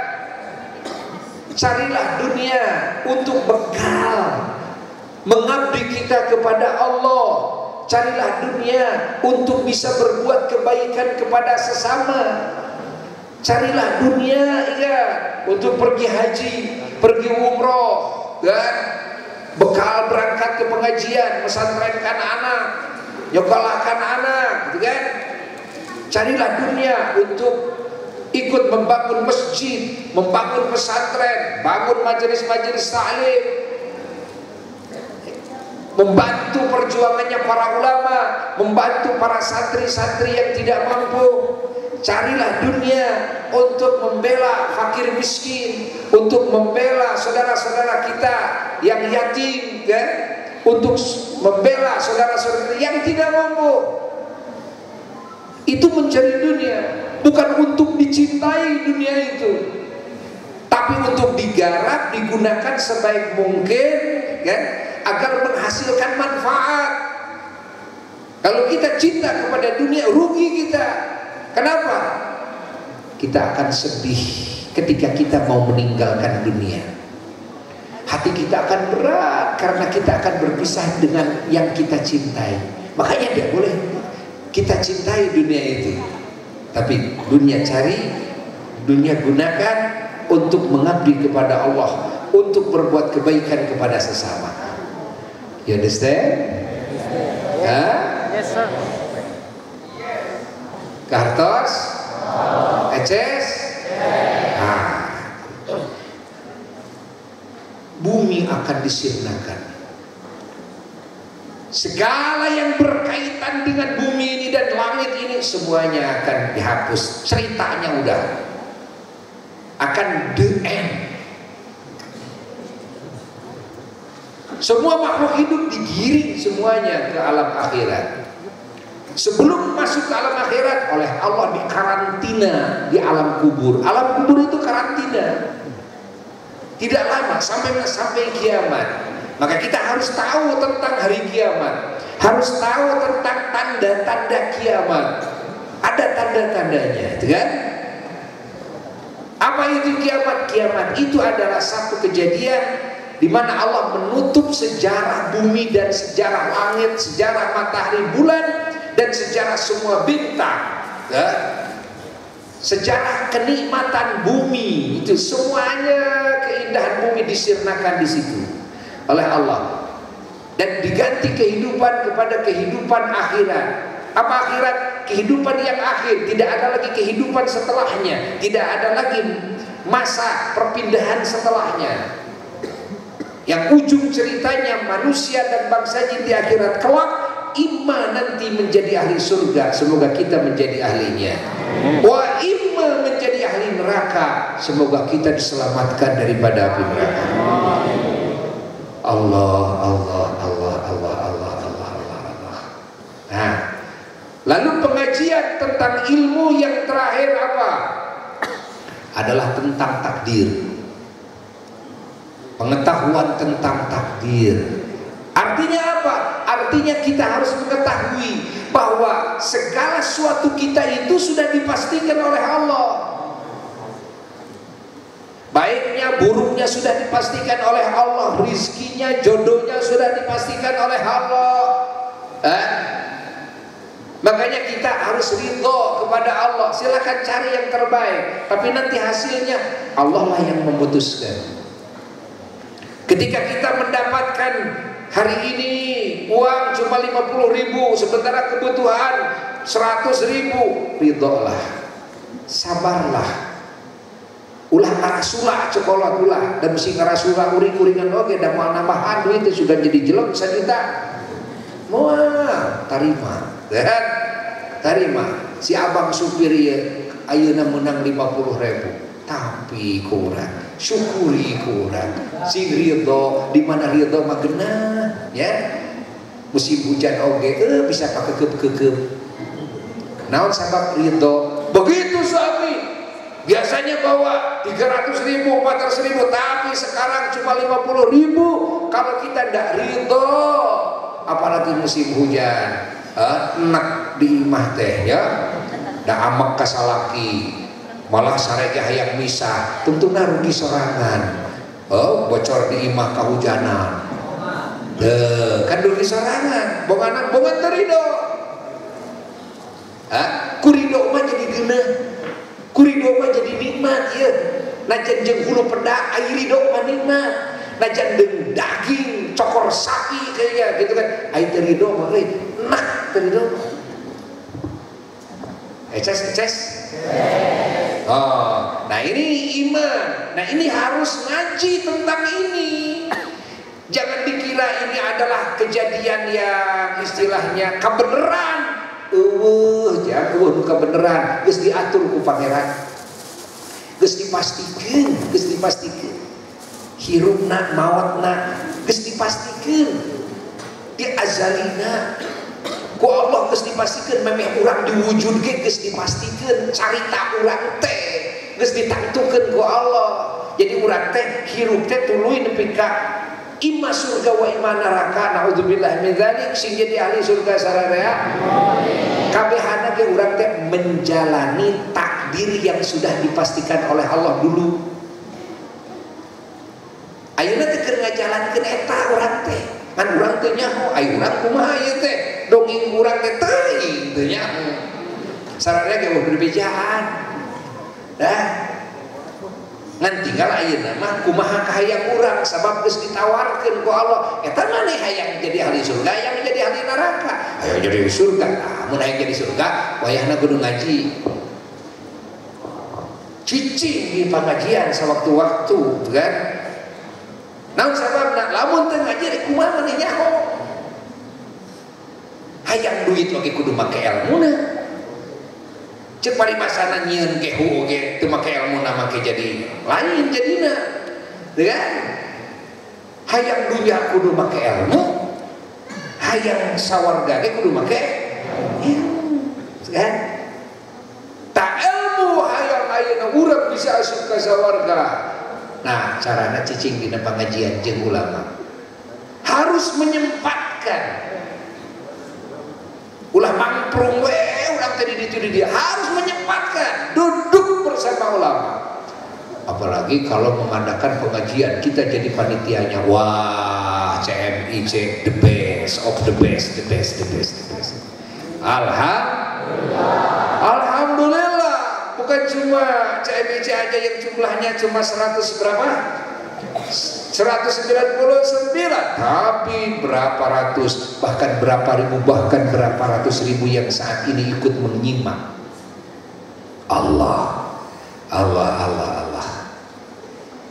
A: Carilah dunia untuk bekal mengabdi kita kepada Allah. Carilah dunia untuk bisa berbuat kebaikan kepada sesama. Carilah dunia, iya, untuk pergi haji, pergi umroh, kan? Bekal berangkat ke pengajian, mesantrenkan anak, nyekolahkan anak, gitu kan? Carilah dunia untuk ikut membangun masjid, membangun pesantren, bangun majelis-majelis ta'lim, membantu perjuangannya para ulama, membantu para santri-santri yang tidak mampu. Carilah dunia untuk membela fakir miskin, untuk membela saudara-saudara kita yang yatim, kan? Untuk membela saudara-saudara yang tidak mampu. Itu mencari dunia, bukan untuk dicintai dunia itu, tapi untuk digarap, digunakan sebaik mungkin, kan? Agar menghasilkan manfaat. Kalau kita cinta kepada dunia, rugi kita. Kenapa? Kita akan sedih ketika kita mau meninggalkan dunia. Hati kita akan berat karena kita akan berpisah dengan yang kita cintai. Makanya tidak boleh kita cintai dunia itu. Tapi dunia cari, dunia gunakan untuk mengabdi kepada Allah, untuk berbuat kebaikan kepada sesama. You understand? Huh?
B: Yes, sir.
A: Kartos? Eces? Nah. Bumi akan disirnakan. Segala yang berkaitan dengan bumi ini dan langit ini semuanya akan dihapus. Ceritanya udah akan the end. Semua makhluk hidup digiring semuanya ke alam akhirat. Sebelum masuk ke alam akhirat, oleh Allah dikarantina di alam kubur. Alam kubur itu karantina. Tidak lama sampai kiamat. Maka kita harus tahu tentang hari kiamat, harus tahu tentang tanda-tanda kiamat. Ada tanda-tandanya, gitu kan? Apa itu kiamat? Kiamat itu adalah satu kejadian di mana Allah menutup sejarah bumi dan sejarah langit, sejarah matahari, bulan, dan sejarah semua bintang, ya. Sejarah kenikmatan bumi itu semuanya, keindahan bumi disirnakan di situ oleh Allah, dan diganti kehidupan kepada kehidupan akhirat. Apa akhirat? Kehidupan yang akhir, tidak ada lagi kehidupan setelahnya, tidak ada lagi masa perpindahan setelahnya. Yang ujung ceritanya manusia dan bangsa jin di akhirat kelak, imma nanti mati menjadi ahli surga, semoga kita menjadi ahlinya. Wa imma menjadi ahli neraka, semoga kita diselamatkan daripada api neraka. Allah, Allah, Allah, Allah, Allah, Allah, Allah, Allah. Nah, lalu pengajian tentang ilmu yang terakhir apa? Adalah tentang takdir. Pengetahuan tentang takdir. Artinya apa? Artinya kita harus mengetahui bahwa segala sesuatu kita itu sudah dipastikan oleh Allah. Baiknya, buruknya sudah dipastikan oleh Allah. Rizkinya, jodohnya sudah dipastikan oleh Allah. Makanya kita harus ridho kepada Allah. Silakan cari yang terbaik, tapi nanti hasilnya Allah lah yang memutuskan. Ketika kita mendapatkan hari ini uang cuma 50.000, sementara kebutuhan 100.000, ridholah, sabarlah. Ulah ngarasula cekolot ulah, dan mesti ngarasula uring-uringan oge, dan mau nambahan duit sudah jadi jelek sejuta. Moal tarima, kan? Tarima. Si abang supir ya ayeuna menang 50.000, tapi kurang. Syukuri kurang. Sing ridho, di mana ridho mah genah, ya. Musim hujan oge bisa pakekep-kekep. Naon sabab ridho? Begitu suami biasanya bawa 300.000, 400.000, tapi sekarang cuma 50.000. Kalau kita ndak ridho, apalagi musim hujan, enak di imah teh ya, da amek kasalaki, malah sarege hayang misah, tungtungna rugi sorangan. Oh, bocor di imah kahujanan. Deh, kan rugi sorangan, bonganan bongan teu ridho. Ku ridho mah jadi geuneuh. Ku ridho mah jadi nikmat ieu. Najan jeung hulu pedak ai ridho mah nikmat. Najan deung daging cokor sapi kayaknya gitu kan. Ai teu ridho mah euy, enak teu ridho. Eces eces. Oh, nah ini iman. Nah ini harus ngaji tentang ini. Jangan dikira ini adalah kejadian yang istilahnya kebenaran. Eueuh, jangan eueuh nu kabeneran, geus diatur ku pangeran. Geus dipastikeun, geus dipastikeun. Hirupna, maotna geus dipastikeun. Di azalina ku Allah geus dipastikeun, memeh urang diwujudkeun geus dipastikeun, carita urang teh geus ditangtukeun ku Allah. Jadi urang teh hirup teh tuluy nepi ka ima surga wa ima neraka, naudzubillah min dzalik, sing jadi ahli surga sararea. Kabehana ge urang teh menjalani takdir yang sudah dipastikan oleh Allah dulu. Ayeuna teh keur ngajalankeun eta urang teh. Ngan urang teu nyaho, ai urang kumaha ieu teh? Dongeng urang teh teuing teu nyaho. Sararea ge eueuh berbejaan. Dah. Ngan tinggal ayeuna mah kumaha kahayang urang sabab geus ditawarkeun ku Allah. Eta maneh hayang jadi ahli surga, hayang jadi ahli neraka. Hayang jadi surga. Nah, mun hayang jadi surga, wayahna kudu ngaji. Cicing di pengajian sewaktu-waktu, kan? Naon sababna? Lamun teu ngaji rek kumaha maneh nyaho? Hayang duit oge kudu make elmuna. Cek paribasana nyieun kehu oge teu make elmuna make jadi lain jadina. Kan? Hayang dunya kudu make ilmu, hayang sawarga ge kudu make ilmu. Kan? Tak ilmu hayang ayeuna urang bisa asup ka sawarga. Nah, carana cicing dina pangajian jeung ulama. Harus menyempatkan. Ulah mangprung we urang teh di ditu di dia, harus menyempatkan duduk bersama ulama. Apalagi kalau mengadakan pengajian kita jadi panitianya. Wah, CMIC the best of the best, the best, the best, the best. Alhamdulillah. Alhamdulillah. Bukan cuma CMIC aja yang jumlahnya cuma 100 berapa? 199, tapi berapa ratus, bahkan berapa ribu, bahkan berapa ratus ribu yang saat ini ikut menyimak. Allah, Allah, Allah, Allah.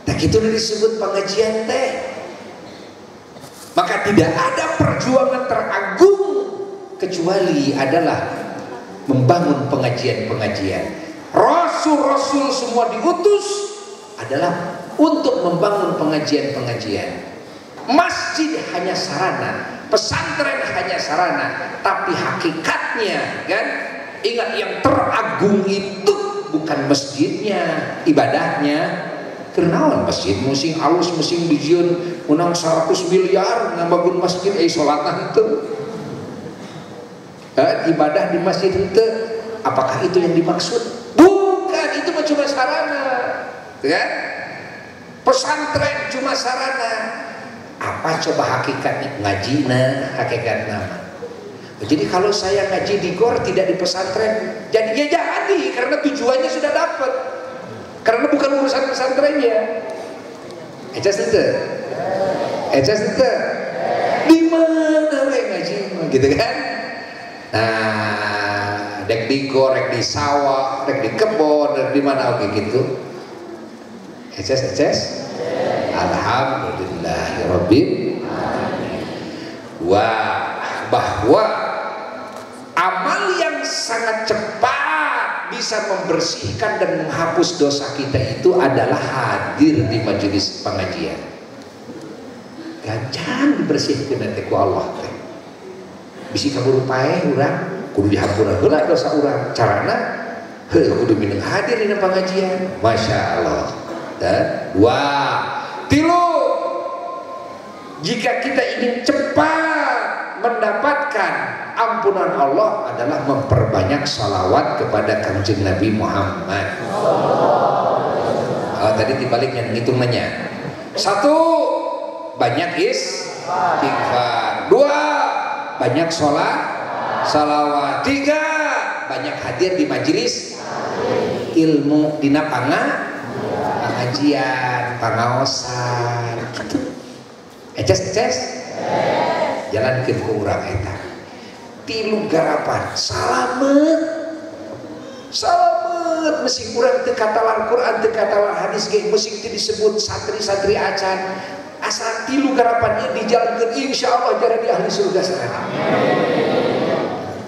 A: Nah, itu disebut pengajian teh. Maka tidak ada perjuangan teragung kecuali adalah membangun pengajian-pengajian. Rasul-rasul semua diutus adalah untuk membangun pengajian-pengajian. Masjid hanya sarana, pesantren hanya sarana, tapi hakikatnya kan, ingat yang teragung itu bukan masjidnya, ibadahnya. Kenaon masjid musing alus musing dijieun unang 100 miliar ngabangun masjid salatna henteu. Ibadah di masjid henteu. Apakah itu yang dimaksud? Bukan, itu mah cuma sarana. Kan? Pesantren cuma sarana. Apa coba hakikatnya? Ngajina hakikat nama. Jadi kalau saya ngaji di gor tidak di pesantren, jadi ya jadi karena tujuannya sudah dapat. Karena bukan urusan pesantrennya. Eces ente. Eces ente. Di mana we ngaji gitu kan? Nah, dek di gor, dek di sawah, dek di kebon, dek di mana oke gitu. Eces eces. Alhamdulillahirabbil alamin. Wah, bahwa amal yang sangat cepat bisa membersihkan dan menghapus dosa kita itu adalah hadir di majelis pengajian. Gancang dibersihkan nanti ku Allah teh. Bisi kaburu paeh urang kudu dihampura heula dosa urang. Carana heuh kudu mineng hadir dina pengajian. Masya Allah. Dan dua, tilu, jika kita ingin cepat mendapatkan ampunan Allah adalah memperbanyak salawat kepada Kanjeng Nabi Muhammad. Oh, tadi dibaliknya ngitungannya. Satu, banyak istighfar. Dua, banyak sholat, salawat. Tiga, banyak hadir di majelis ilmu dina pengajian, pangaosan gitu. Eces eces. Jalankeun ku urang eta. Tilu garapan salamet. Salamet mesti urang teu katalar Quran, teu katalar hadis ge mesti teu disebut santri-santri acan. Asal tilu garapan ieu dijalankeun insyaallah jadi ahli surga sadayana.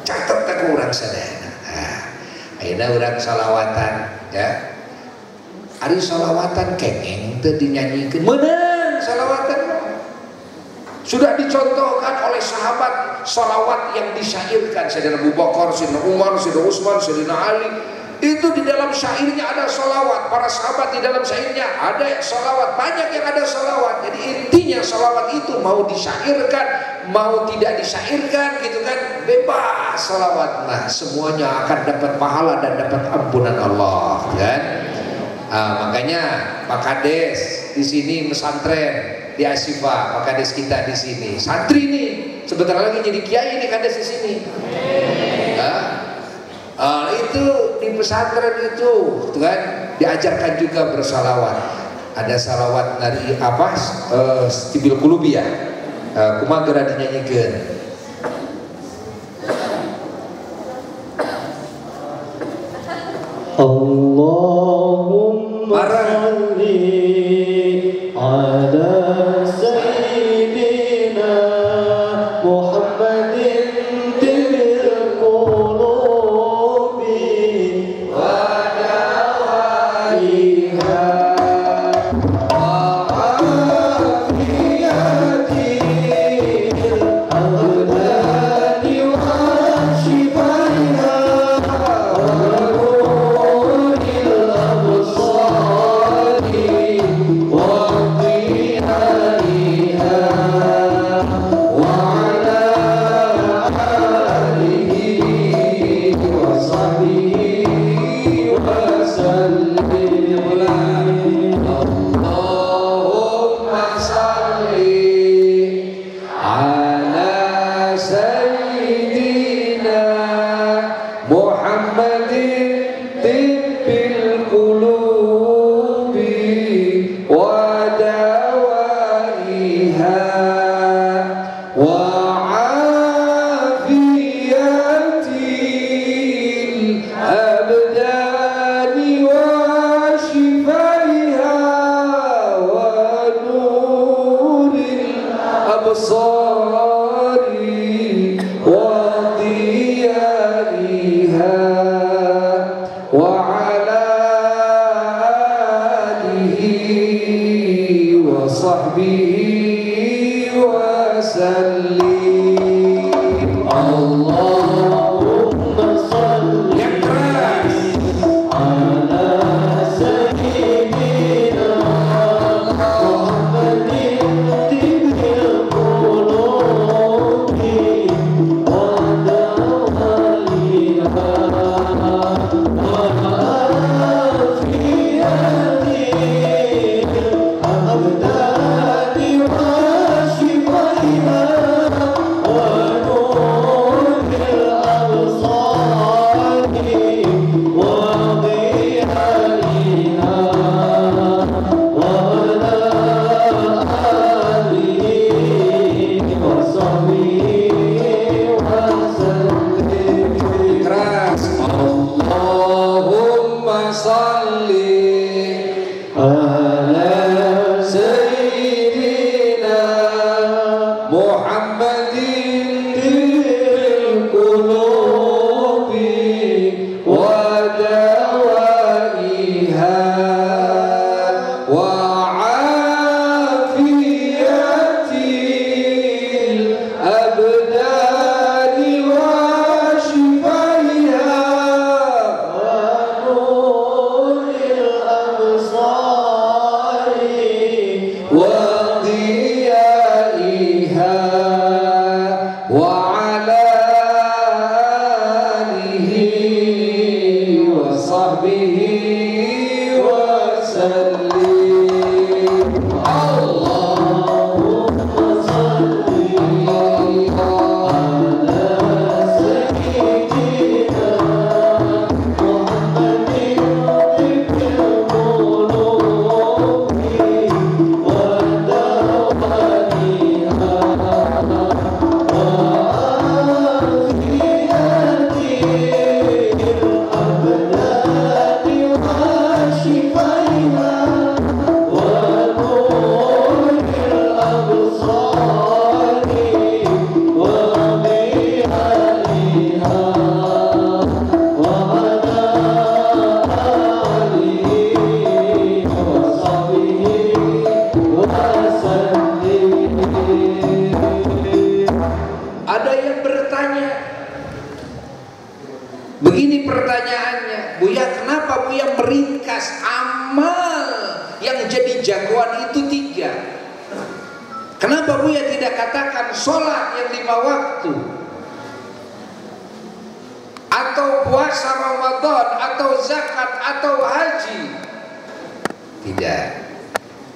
A: Catet teh ku urang sadayana. Nah, ayeuna urang salawatan ya. Ari salawatan kengeng teu dinyanyikeun. Meunang salawatan. Sudah dicontohkan oleh sahabat salawat yang disyairkan Sayyidina Abu Bakar, Sayyidina Umar, Sayyidina Utsman, Sayyidina Ali. Itu di dalam syairnya ada salawat. Para sahabat di dalam syairnya ada salawat. Banyak yang ada salawat. Jadi intinya salawat itu mau disyairkan, mau tidak disyairkan gitu kan, bebas salawat. Nah, semuanya akan dapat pahala dan dapat ampunan Allah kan. Ah, makanya Pak Kades di sini pesantren di Asifa, Pak Kades kita di sini santri nih, sebentar lagi jadi kiai nih Kades di sini. Nah, itu di pesantren itu kan diajarkan juga bersalawat. Ada salawat dari apa? Tibil Qulubi ya. Kumaha geura dinyanyikeun.
B: Allahumma shalli ala sayyidina Muhammadin tibil qulubi wa dawaiha wa afiyatil abdani wa shifaiha wa nuril absari wa ضيائها وعلى آله وصحبه وسلم.
A: اللهم صل على سيدنا محمد طب القلوب ودوائها وعافية الأبدان وشفائها ونور الأبصار وضيائها.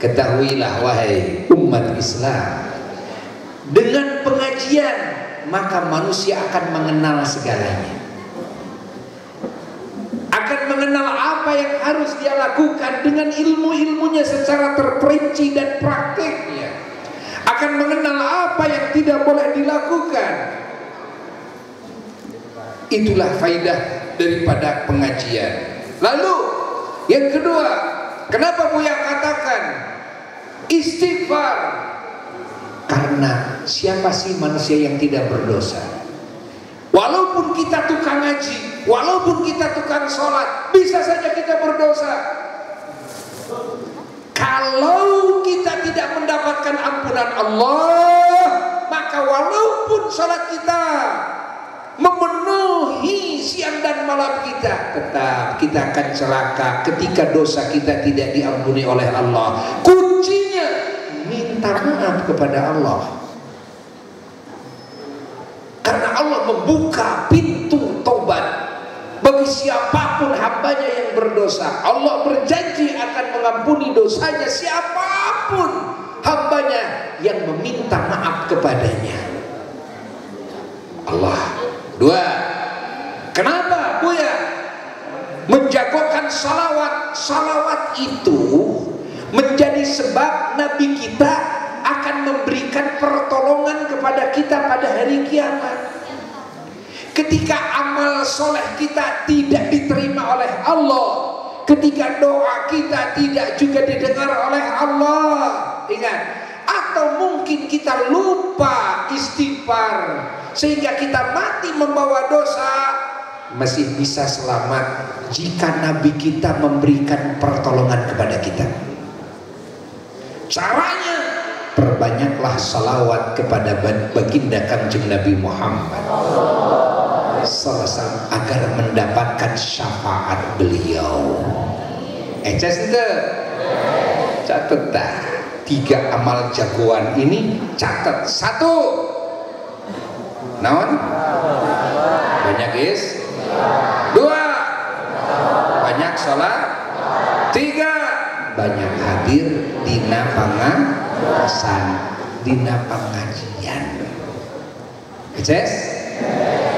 A: Ketahuilah wahai umat Islam, dengan pengajian maka manusia akan mengenal segalanya, akan mengenal apa yang harus dia lakukan dengan ilmu-ilmunya secara terperinci dan praktiknya, akan mengenal apa yang tidak boleh dilakukan. Itulah faidah daripada pengajian. Lalu yang kedua, kenapa Buya katakan istighfar? Karena siapa sih manusia yang tidak berdosa? Walaupun kita tukang ngaji, walaupun kita tukang sholat, bisa saja kita berdosa. Kalau kita tidak mendapatkan ampunan Allah, maka walaupun sholat kita memenuhi siang dan malam kita, tetap kita akan celaka ketika dosa kita tidak diampuni oleh Allah. Kuncinya minta maaf kepada Allah, karena Allah membuka pintu tobat bagi siapapun hambanya yang berdosa. Allah berjanji akan mengampuni dosanya siapapun hambanya yang meminta maaf kepadanya. Allah. Dua, kenapa Buya menjagokan salawat? Salawat itu menjadi sebab Nabi kita akan memberikan pertolongan kepada kita pada hari kiamat. Ketika amal soleh kita tidak diterima oleh Allah, ketika doa kita tidak juga didengar oleh Allah, ingat, atau mungkin kita lupa istighfar sehingga kita mati membawa dosa, masih bisa selamat jika Nabi kita memberikan pertolongan kepada kita. Caranya, perbanyaklah salawat kepada baginda Kanjeng Nabi Muhammad sallallahu alaihi wasallam agar mendapatkan syafaat beliau. Eces itu catat dah. Tiga amal jagoan ini catat. Satu, naon? Banyak is. Dua, banyak sholat. Tiga, banyak hadir dina pangaosan, dina pengajian. Eces?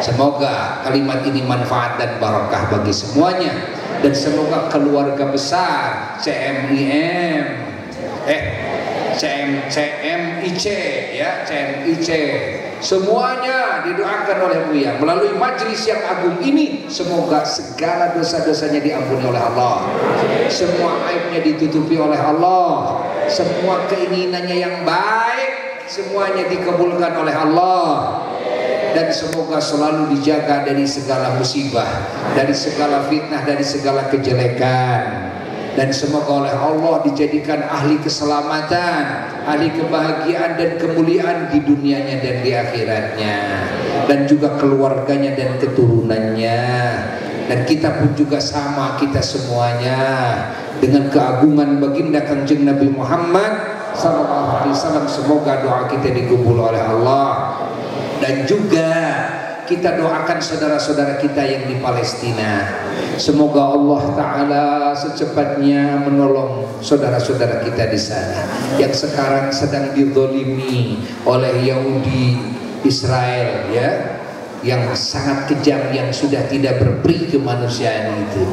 A: Semoga kalimat ini manfaat dan barokah bagi semuanya, dan semoga keluarga besar CMIM, CMIC ya, CMIC semuanya didoakan oleh Buya melalui majelis yang agung ini. Semoga segala dosa-dosanya diampuni oleh Allah, semua aibnya ditutupi oleh Allah, semua keinginannya yang baik semuanya dikabulkan oleh Allah. Dan semoga selalu dijaga dari segala musibah, dari segala fitnah, dari segala kejelekan. Dan semoga oleh Allah dijadikan ahli keselamatan, ahli kebahagiaan dan kemuliaan di dunianya dan di akhiratnya, dan juga keluarganya dan keturunannya. Dan kita pun juga sama, kita semuanya dengan keagungan baginda Kangjeng Nabi Muhammad sallallahu alaihi wasallam, semoga doa kita dikabul oleh Allah. Dan juga kita doakan saudara-saudara kita yang di Palestina. Semoga Allah Ta'ala secepatnya menolong saudara-saudara kita di sana yang sekarang sedang dizalimi oleh Yahudi Israel, ya, yang sangat kejam, yang sudah tidak berperi kemanusiaan itu.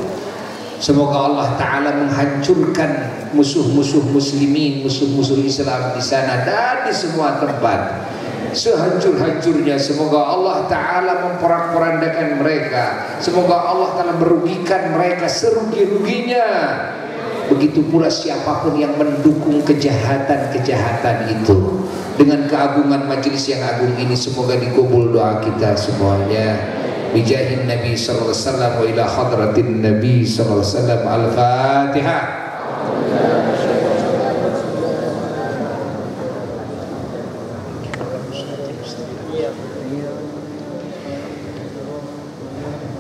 A: Semoga Allah Ta'ala menghancurkan musuh-musuh muslimin, musuh-musuh Islam di sana dan di semua tempat. Sehancur-hancurnya, semoga Allah Ta'ala memporak-porandakan mereka. Semoga Allah Ta'ala merugikan mereka serugi-ruginya. Begitu pula siapapun yang mendukung kejahatan-kejahatan itu. Dengan keagungan majelis yang agung ini, semoga dikabul doa kita semuanya. Bijahin Nabi sallallahu alaihi wasallam wa ila hadratin Nabi sallallahu alaihi wasallam. Al-Fatihah.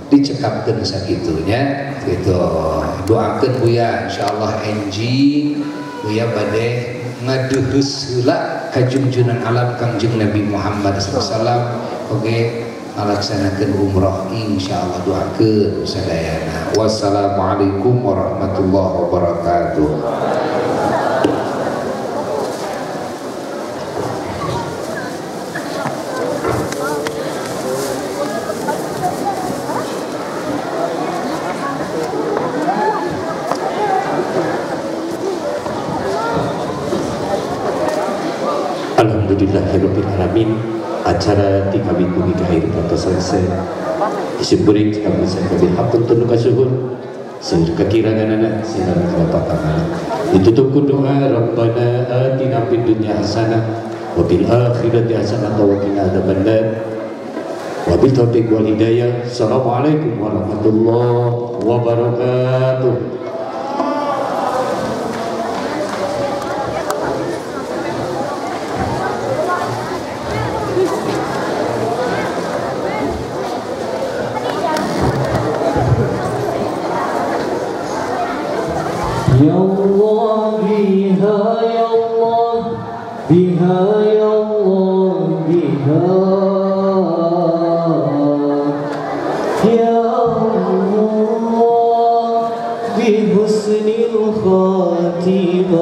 A: Dicekapkan sakitunya gitu. Doakan Buya, insyaallah enjing Buya bade ngaduhus heula ka junjunan alam Kangjeng Nabi Muhammad sallallahu alaihi wasallam. Oke, ngalaksanakeun umroh insyaallah, doakeun sadayana. Wassalamualaikum warahmatullahi wabarakatuh.
C: Alhamdulillahirabbil alamin. Acara dikawin bumi kahir atau selesai. Disimpuling kami sakabeh hapunten kasuhun. Sir kekirangan anak sinar kelepatan anak. Ditutup ku doa Rabbana atina fid dunya hasanah wa fil akhirati hasanah wa qina adzabannar. Wa bil taufiq wal hidayah. Assalamualaikum warahmatullahi wabarakatuh.
B: Ya Allah biha, ya Allah biha, ya Allah biha, ya Allah bi husnil khatimah.